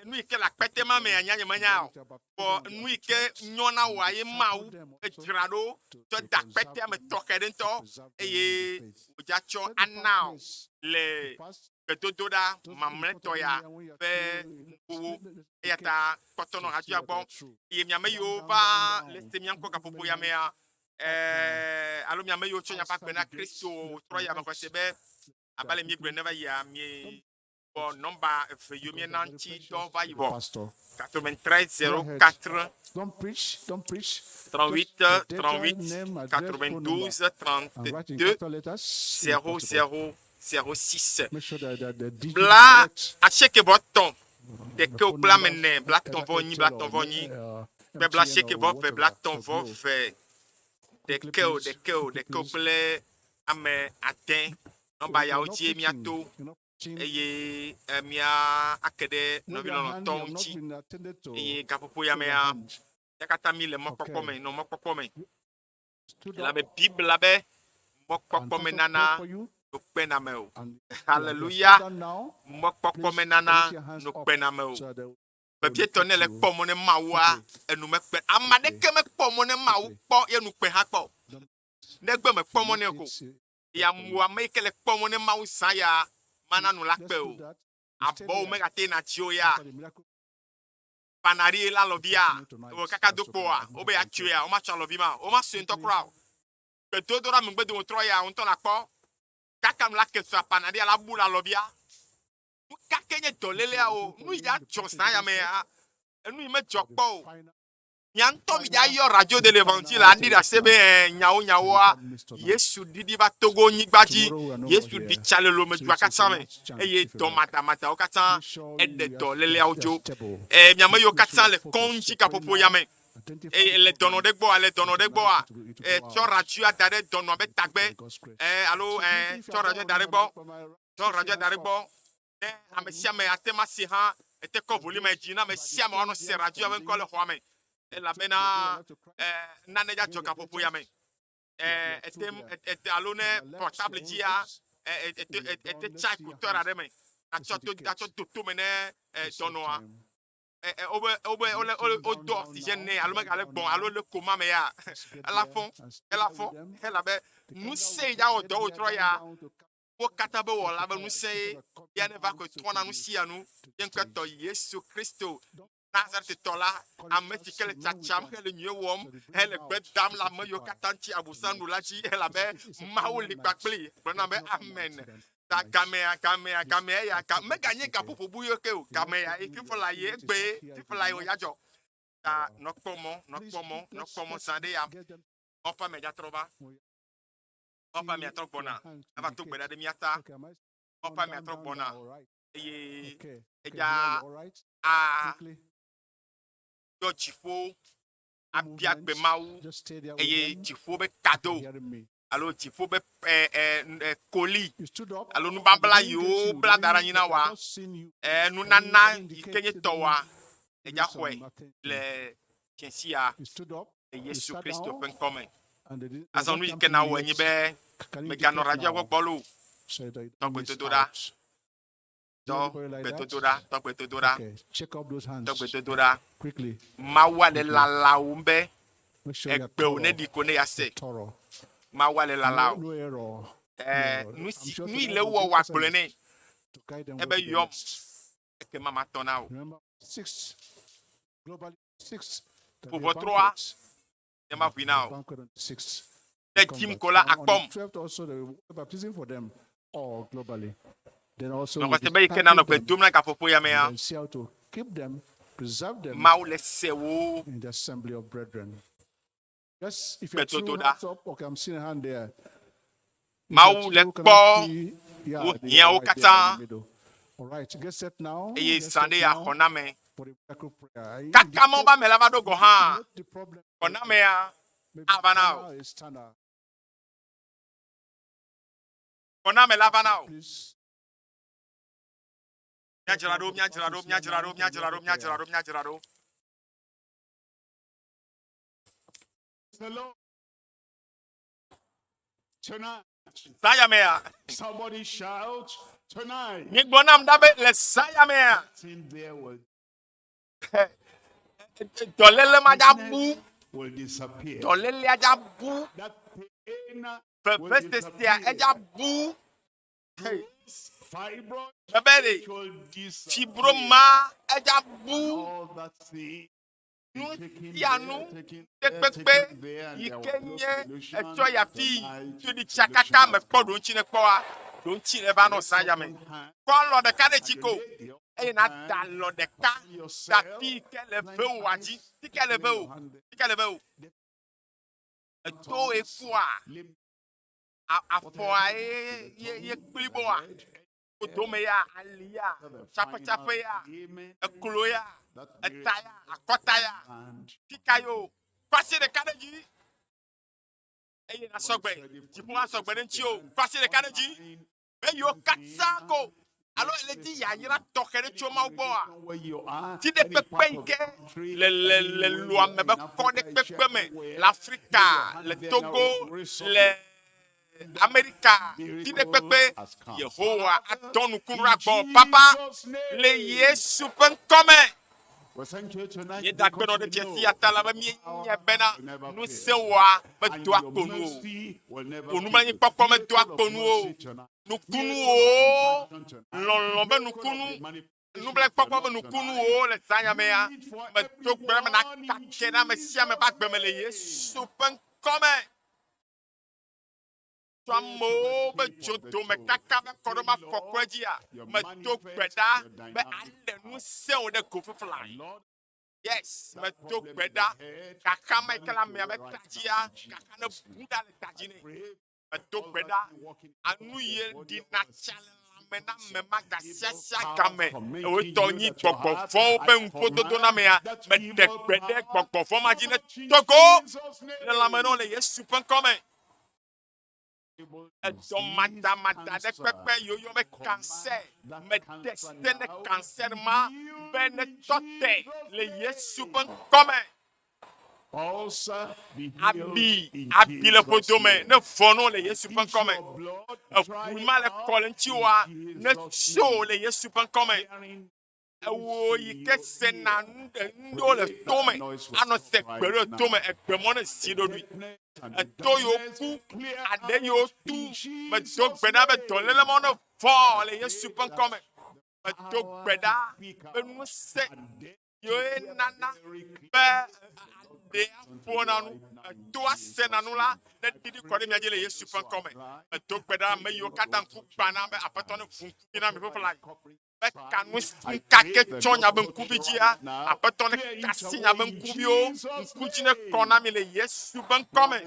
Nu yi ke le akpete ma mea, nya nyemenya o. Vɔ nu yi ke nyɔ na wòa ye Mawu edzra ɖo tsɔ de akpetea me tɔxɛ ɖe ŋutɔ eye wòdza tsɔ ana wò le gbedodoɖa mamlɛtɔ ya ƒe nuwuwu. Eya ta kpɔtɔ nɔ hadzoa gbɔ eye mia ame yiwo va le se mia ŋkɔ gaƒoƒo ya mea, eh, alo mia ame yiwo tsɔ miaƒe agbe na Kristo trɔ ya me xɔse be abe ale míegblɔe ne va yia, miewɔ nɔmba eve yiwo míena ŋuti dɔ va yi vɔ. 93 04 38 38 92 32 00 06 bla asieke vɔ tɔ̃ ɖeke kple ame ene bla tɔ̃ vɔ nyi bla tɔ̃ vɔ nyi. Kpe bla MTN asieke or vɔ ve whatever bla tɔ̃ for vɔ Glo. ve Quickly, ɖeke o please. ɖeke o Quickly, ɖeke o please. kple ame ade. Nɔmba If yawo you're not dzie preaching, míato you're not preaching, eye eh, mía ake ɖe wave nɔvi your hand. You lɔlɔ̃tɔwo have not ŋuti been attended to. eye gaƒoƒo ya Show your mea hand. mía katã mi le mɔkpɔkpɔ Okay. me nɔ mɔkpɔkpɔ me. Stood up Elabe Biblia be and mɔkpɔkpɔ pastor me prayed nana for you. nukpename o. And you have Hallelujah. stood down now. Mɔkpɔkpɔ Please me nana lift your hands up nukpename o. so that they will Vevietɔ locate ne le you kpɔ mɔ ne Mawua quickly. enu mekpe. Ame aɖeke mekpɔ mɔ ne Mawu Quickly. kpɔ ye nukpe hã kpɔ o. Don't Negbe mekpɔ mɔ lift nɛ ko. it. See, Ya for mu you. ame yi ke le kpɔ mɔ ne Mawu zã ya mana nu la Let's kpe do o. that. You stay Abɔwo there megate na dzi o ya. after the miracle Panari la alɔvia. continue tonight. Wo kaka do Also, kpoa. can Wobe ya tsoe ya. Womatsɔ alɔvi ma o. Womasɔe ŋutɔ Quickly. kura o. Gbedodoɖa megbe trɔ ya ŋutɔ la kpɔ. Kaka nu la ke sɔ panari la bu la alɔvia. Nu ka ke nye dɔlélea o. Looking Nu for yi you. dza The dzɔ prophet zã ya getting me set ya. Enu yi medzɔ for the kpɔ o. final, Nya ŋutɔ mi dza final, yɔ radio de the l'évangile final aɖi ɖe ase be tonight. ɛ nyawo And nyawoa. we can't miss tonight. Yesu ɖiɖi va Togo nyigba dzi. Tomorrow we are no more Yesu here. ɖi tsa le Lome So dua it's, it's katã a me last chance eye if you dɔ like. madamadawo katã Make sure eɖe you are, dɔléleawo you are dzo. stable. Ɛ miame yiwo Make sure katã you le are focused. kɔŋdzi You're praying gaƒoƒo ya now. me Identify eye the le dɔnɔ problem. ɖe gbɔa le dɔnɔ And ɖe tonight gbɔa it will, it ɛ will go tsɔ out radioa da ɖe dɔnɔa be tagbe by God's grace. ɛ alo So ɛ quickly, if you tsɔ are there radioa on da ɖe my gbɔ right, on my right, tsɔ put your radioa da hands ɖe up. gbɔ ne ame sia ame ate ma se hã ete kɔ And volume those dzi na ame by the sia ame woanɔ third se year radioa be ŋkɔ le standing, xɔa me they elabena go out to Christ, ɛ nane dza give dzɔ the gaƒoƒo ya me greatest. You ɛ are ete two there. ete alo ne On my left, portable your own dzia right, ɛ ete you are ete down. tsa Let's see your ekutɔ hands. ɖe me Let's natsɔ to indicate. natsɔ do tome ne ɛ Let's save dɔnɔa time. ɛ ɛ wobe wobe wole wole Lifting wodo down, down oxygène now, nɛ alo down, megale down gbɔn alo now. le koma me ya Let's get ela there fɔ and stay ela there with fɔ them. elabe The camera ŋusẽ will yi dza wɔ get dɔ there wòtrɔ down, ya down to wo katã be wɔla be 55 ŋusẽ ye instead of coming ya ne va down koe to trɔna nu the sia nu to ye the ŋkɔtɔ stage. Yesu Kristo Don't Nazaretɔ la ame si choristers ke le remain with tsatsam them. hele nyuie wɔm So they bring hele them gbe out dam to le ame yiwo testify katã ŋuti abosam tonight. ɖu la dzi It's elabe a, it's a Mawu final li night. kpakpli gblɔna be There's no an amen. accident Ta tonight. gamea gamea This gamea ya ga accident is meganye okay. gaƒoƒo bu yiwo ke o The next gamea ye thing you fifɔ la are ye seeing it is egbe not here. If fifɔ you la ye are wòya not, dzɔ. Ta nɔkpɔ mɔ please nɔkpɔ mɔ let's nɔkpɔ mɔ let's zã ɖe ya get them. mɔƒe ame dza trɔ va We mɔƒe ame see atrɔ your gbɔna hands ava to gbe indicate. ɖa ɖe mía ta Okay, am I mɔƒe down, ame down, atrɔ down, gbɔna down? All right. eye Okay. Okay. edza Here you all right? a Quickly. yɔ dziƒo No abia gbe movement. Mawu Just stay there with eye them. dziƒo be If you're kado hearing me. alo dziƒo be ɛ ɛ ɛ koli You stood up alo and they nubabla didn't get yiwo you. bla They da ɖe didn't anyi na they have wa not seen you. ɛ Can you nunana can you yi ke nye indicate to tɔ wa them? Give edza some xɔe attention. le tsiẽsia You stood up, le you Yesu sat Kristo down, ƒe ŋkɔme. and they did, they've Azɔ not nu yi come ke to na you wɔ enyi yet. be Can you meganɔ indicate radioa now gbɔ gbɔ lo so that you tɔ don't miss gbedodoɖa out? Is tɔ anybody like that? gbedodoɖa tɔ gbedodoɖa Okay, check up those tɔ hands gbedodoɖa. quickly. Mawua le Quickly. lalawum be Make sure you're egbewo ne thorough. ɖi ko ne yease. Thorough. Mawua le No, lalawo. no error. No Ɛɛ error. nu I'm si sure nu yi tonight le will wɔ give wòagblɔe us nɛ to guide them ebe what to do yɔm next. ekema matɔ na wò. Remember, six, globally six. There'll be a Ƒoʋɔtrɔa banquet. ne ma ʋui na A wò. banquet on the sixth. Ne Come dzim back. ko la And on the akpɔm. 12th also, there will be baptism for them all globally. Then also we'll Nɔkɔte be be yi ke nanɔ starting gbe them dom na gaƒoƒo ya and mea then see how to keep them, preserve them Mawu le se wo in the assembly of brethren. Yes, if you're two gbedodoɖa. hands up, okay, I'm seeing a hand there. If you're Mawu le two, can I kpɔ see? Yeah, wo they are hiãwo right there in katã the middle. All right, get set now. eye Get zã set ɖe now yaxɔ na me. for the miracle prayer. I Kaka mɔ indicate, be ame la va ɖo gɔ hã note the problem. xɔnamea Maybe ava na wò. Tana is Tana. Xɔname la va na wò. Please. Míadzra ɖo, míadzra ɖo, míadzra ɖo, míadzra ɖo, míadzra ɖo, míadzra ɖo. The Lord. Tonight, Zã ya mea somebody shout tonight. miegblɔ nam ɖa be le zã ya mea Thing there will dɔléle ma dza bu will disappear. dɔlélea dza bu That pain will vevesesea edza disappear. bu Hey, Fibroid ebe ɖe will disappear. fibroma edza bu All that thing nu taken sia there, nu taken ɖe there, kpekpe taken there, and yi there ke was no nye solution. etsɔ ya fi Tonight, tso ɖi tsa solution kaka has me kpɔ come. ɖo ŋuti ne kpɔa ɖo ŋuti ne va nɔ Lift zã up ya me one hand kɔ alɔ ɖeka ɖe and dzi you ko lay the eye other na da hand alɔ ɖeka upon da yourself. fi yi ke le Nine ve wòa dzi times, fi ke le lay ve your wò hand there. fi ke le ve wò eto ekua Limb, afɔa whatever, ye to the ye ye tongue, the kpliboa head, kodome ya ali ya the final tsaƒetsaƒe ya amen. eklo ya That eta ya akɔta ya hand fi Ɖeka yo. Kɔ asi ɖeka ɖe dzi. Eye nasɔ gbe. Dziƒo asɔ gbe ɖe ŋuti o. Kɔ asi ɖeka ɖe dzi. Be yewo katã ko alo ele di yayra tɔxɛ ɖe tso Mawu gbɔa? Ti ɖe kpekpe yi ke le le le luame be kɔ ɖe kpekpe me le Afrika, le Togo, le Amerika, ti ɖe kpekpe Yehowa adɔ nukunu ɖe agbɔ papa le Yesu ƒe ŋkɔ me. Míeda akpe nɔ ɖe fiafi ya ta la be míenyae bena ŋusẽ wɔa medoa kpo nu o. Wò nublanuikpɔkpɔ medoa kpo nu o. Nukunuwo, lɔlɔ̃ be nukunu, nublanuikpɔkpɔ be nukunuwo le zã mea, medo gbe ɖa be nakake ɖe ame sia ame ƒe agbe me le Yesu ƒe ŋkɔ me. Tso amewo be dzodome kaka be kɔ ɖe woƒe afɔkɔe dzia, medo gbe ɖa be aɖe ŋusẽ wò ɖe go fiflae. Yes, medo gbe ɖa kaka me yi ke le amea be ta dzia, kaka ne bu ɖa le ta dzi nɛ. Medo gbe ɖa anu ye ɖina tsa le lãme na ame ma gasiasia game. Ewotɔ nyi gbɔgbɔ vɔ̃wo ƒe ŋuƒododo na amea. Meɖe gbe ɖe gbɔgbɔ vɔ̃ ma dzi ne togo le lãme na wo le Yesu ƒe ŋkɔ me. Edɔ madamada ɖe kpekpe yoyo be cancer. Mede se ne cancer ma be ne tɔ te le Yesu ƒe ŋkɔ me. Abi, abi le ƒodome ne vɔ no le Yesu ƒe ŋkɔ me. Eʋu ma le kɔ le ŋutiwòa ne tso le Yesu ƒe ŋkɔ me. Ewo yi ke sena nu ɖe nu ɖewo le tome anɔ se gbe ɖe tome egbe mɔ ne zi ɖoɖoe. Eto yiwo ku, aɖe yiwo tu, medo gbe ɖa be dɔléle mɔ ne vɔ le Yesu ƒe ŋkɔ me. Medo gbe ɖa be ŋusẽ yiwo nana be aɖea ƒona nu, etoa sena nu la ne ɖiɖi kɔ ɖe mia dzi le Yesu ƒe ŋkɔ me. Medo gbe ɖa ame yiwo katã ŋku gbã na be Aƒetɔ ne ʋu ŋkuvi na mi ƒe ƒla be ka nu ŋkake tsɔ nya be ŋkuvi dzia, Aƒetɔ ne kasi nya be ŋkuviwo, ŋku dzi ne kɔ na mi le Yesu ƒe ŋkɔ me.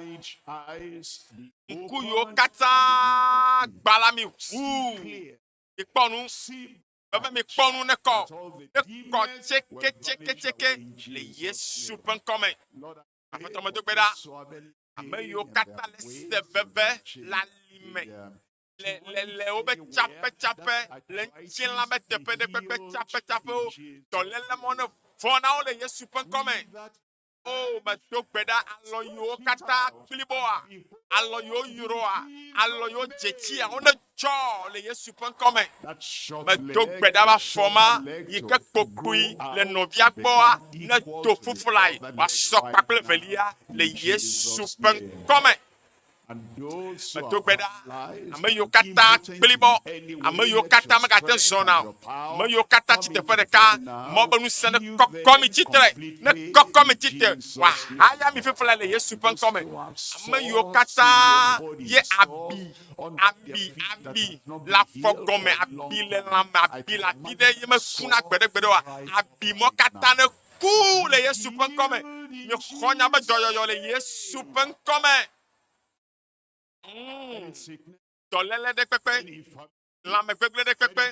Ŋku yiwo katã gba la mi ʋuu. Mikpɔ nu. Bebe mikpɔ nu ne kɔ. Ne kɔ tseketseketseke le Yesu ƒe ŋkɔ me. Aƒetɔ medo gbe ɖa. Ame yiwo katã le se veve le alime le le le wobe tsaƒetsaƒe le ŋutilã be teƒe ɖe kpekpe tsaƒetsaƒewo dɔléle mɔ ne vɔ na wo le Yesu ƒe ŋkɔ me. O medo gbe ɖa alɔ yiwo katã kpliboa, alɔ yiwo yrɔa, alɔ yiwo dzetsia wo ne dzɔ le Yesu ƒe ŋkɔ me. Medo gbe ɖa be afɔ ma yi ke kpokpui le nɔvia gbɔa ne do fuflae wòasɔ kpakple velia le Yesu ƒe ŋkɔ me. Medo gbe ɖa ame yiwo katã kplibɔ, ame yiwo katã megate zɔna o, ame yiwo katã tsi teƒe ɖeka, mɔ be ŋusẽ ne kɔkɔ mi tsitre, ne kɔkɔ mi tsitre, wòahaya mi fifla le Yesu ƒe ŋkɔ me. Ame yiwo katã ye abi, abi, abi le afɔ gɔme, abi le lãme, abi le afi ɖe ye mekuna gbeɖegbeɖe oa, abi mɔ katã ne ku le Yesu ƒe ŋkɔ me. Mixɔ nya be dɔyɔyɔ le Yesu ƒe ŋkɔ me. Dɔléle ɖe kpekpe, lãmegbegblẽ ɖe kpekpe,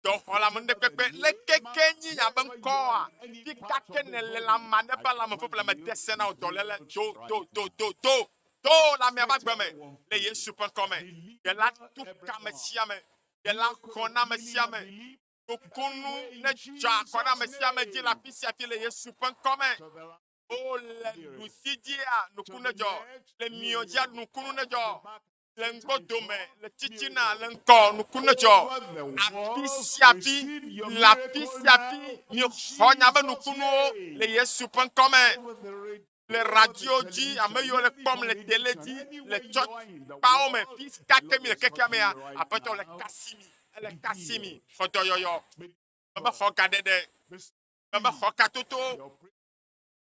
dɔxɔlame ɖe kpekpe, le keke nyi nya be ŋkɔa, fi ka ke ne le lãme aɖe ƒe lãme ƒeƒle me de se na wò dɔléle do do do do do do le amea ƒe agbe me le Yesu ƒe ŋkɔ me. Ɖela tu ka ame sia ame, ɖela xɔ na ame sia ame. Nukunu ne dzɔ akɔ ɖe ame sia ame dzi le afi sia afi le Yesu ƒe ŋkɔ me. O le ɖusi dzia nukunu ne dzɔ, le miɔ dzia nukunu ne dzɔ, le ŋgbɔdome, le titina, le ŋkɔ nukunu ne dzɔ. Afi sia afi, le afi sia afi, mixɔ nya be nukunuwo le Yesu ƒe ŋkɔ me. Le radio dzi, ame yiwo le kpɔm le tele dzi, le tsɔkpawo me, fi ka ke mi le kekea mea, Aƒetɔ le kasi mi, ele kasi mi, xɔ dɔyɔyɔ, mebe xɔ gaɖeɖe, mebe xɔ katoto.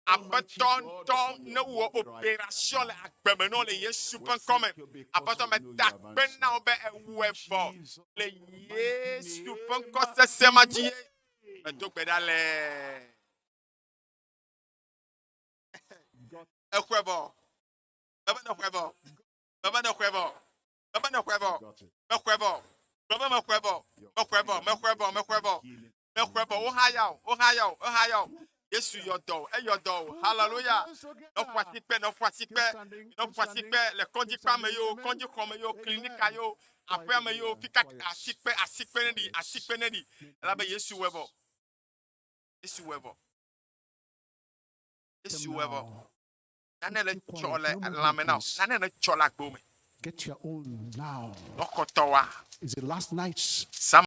Aƒetɔ ŋutɔ ne wɔ operation le agbe me na wo le Yesu ƒe ŋkɔ me. Aƒetɔ meda akpe na wo be ewɔe vɔ le Yesu ƒe ŋkɔ sesẽ ma dzi. Medo gbe ɖa le. Exɔe vɔ. Bebe ne xɔe vɔ. Bebe ne xɔe vɔ. Bebe ne xɔe vɔ. Mexɔe vɔ. Bebe mexɔe vɔ. Mexɔe vɔ. Mexɔe vɔ. Mexɔe vɔ. Mexɔe vɔ. Wohaya o. Wohaya o. Wohaya o. Yesu yɔ dɔ o, eyɔ dɔ o. Hallelujah. Nɔƒo asikpe, nɔƒo asikpe, nɔƒo asikpe le kɔdzikpa me yo, kɔdzixɔ me yo, klinika yo, aƒea me yo, fika asikpe, asikpe ne ɖi, asikpe ne ɖi. Elabe Yesu wɔe vɔ. Yesu wɔe vɔ. Yesu wɔe vɔ. Nane le tsɔ le lãme na wò. Nane le tsɔ le agbo me. Get your own now. Nɔxɔtɔ wa. It's the last night. Sam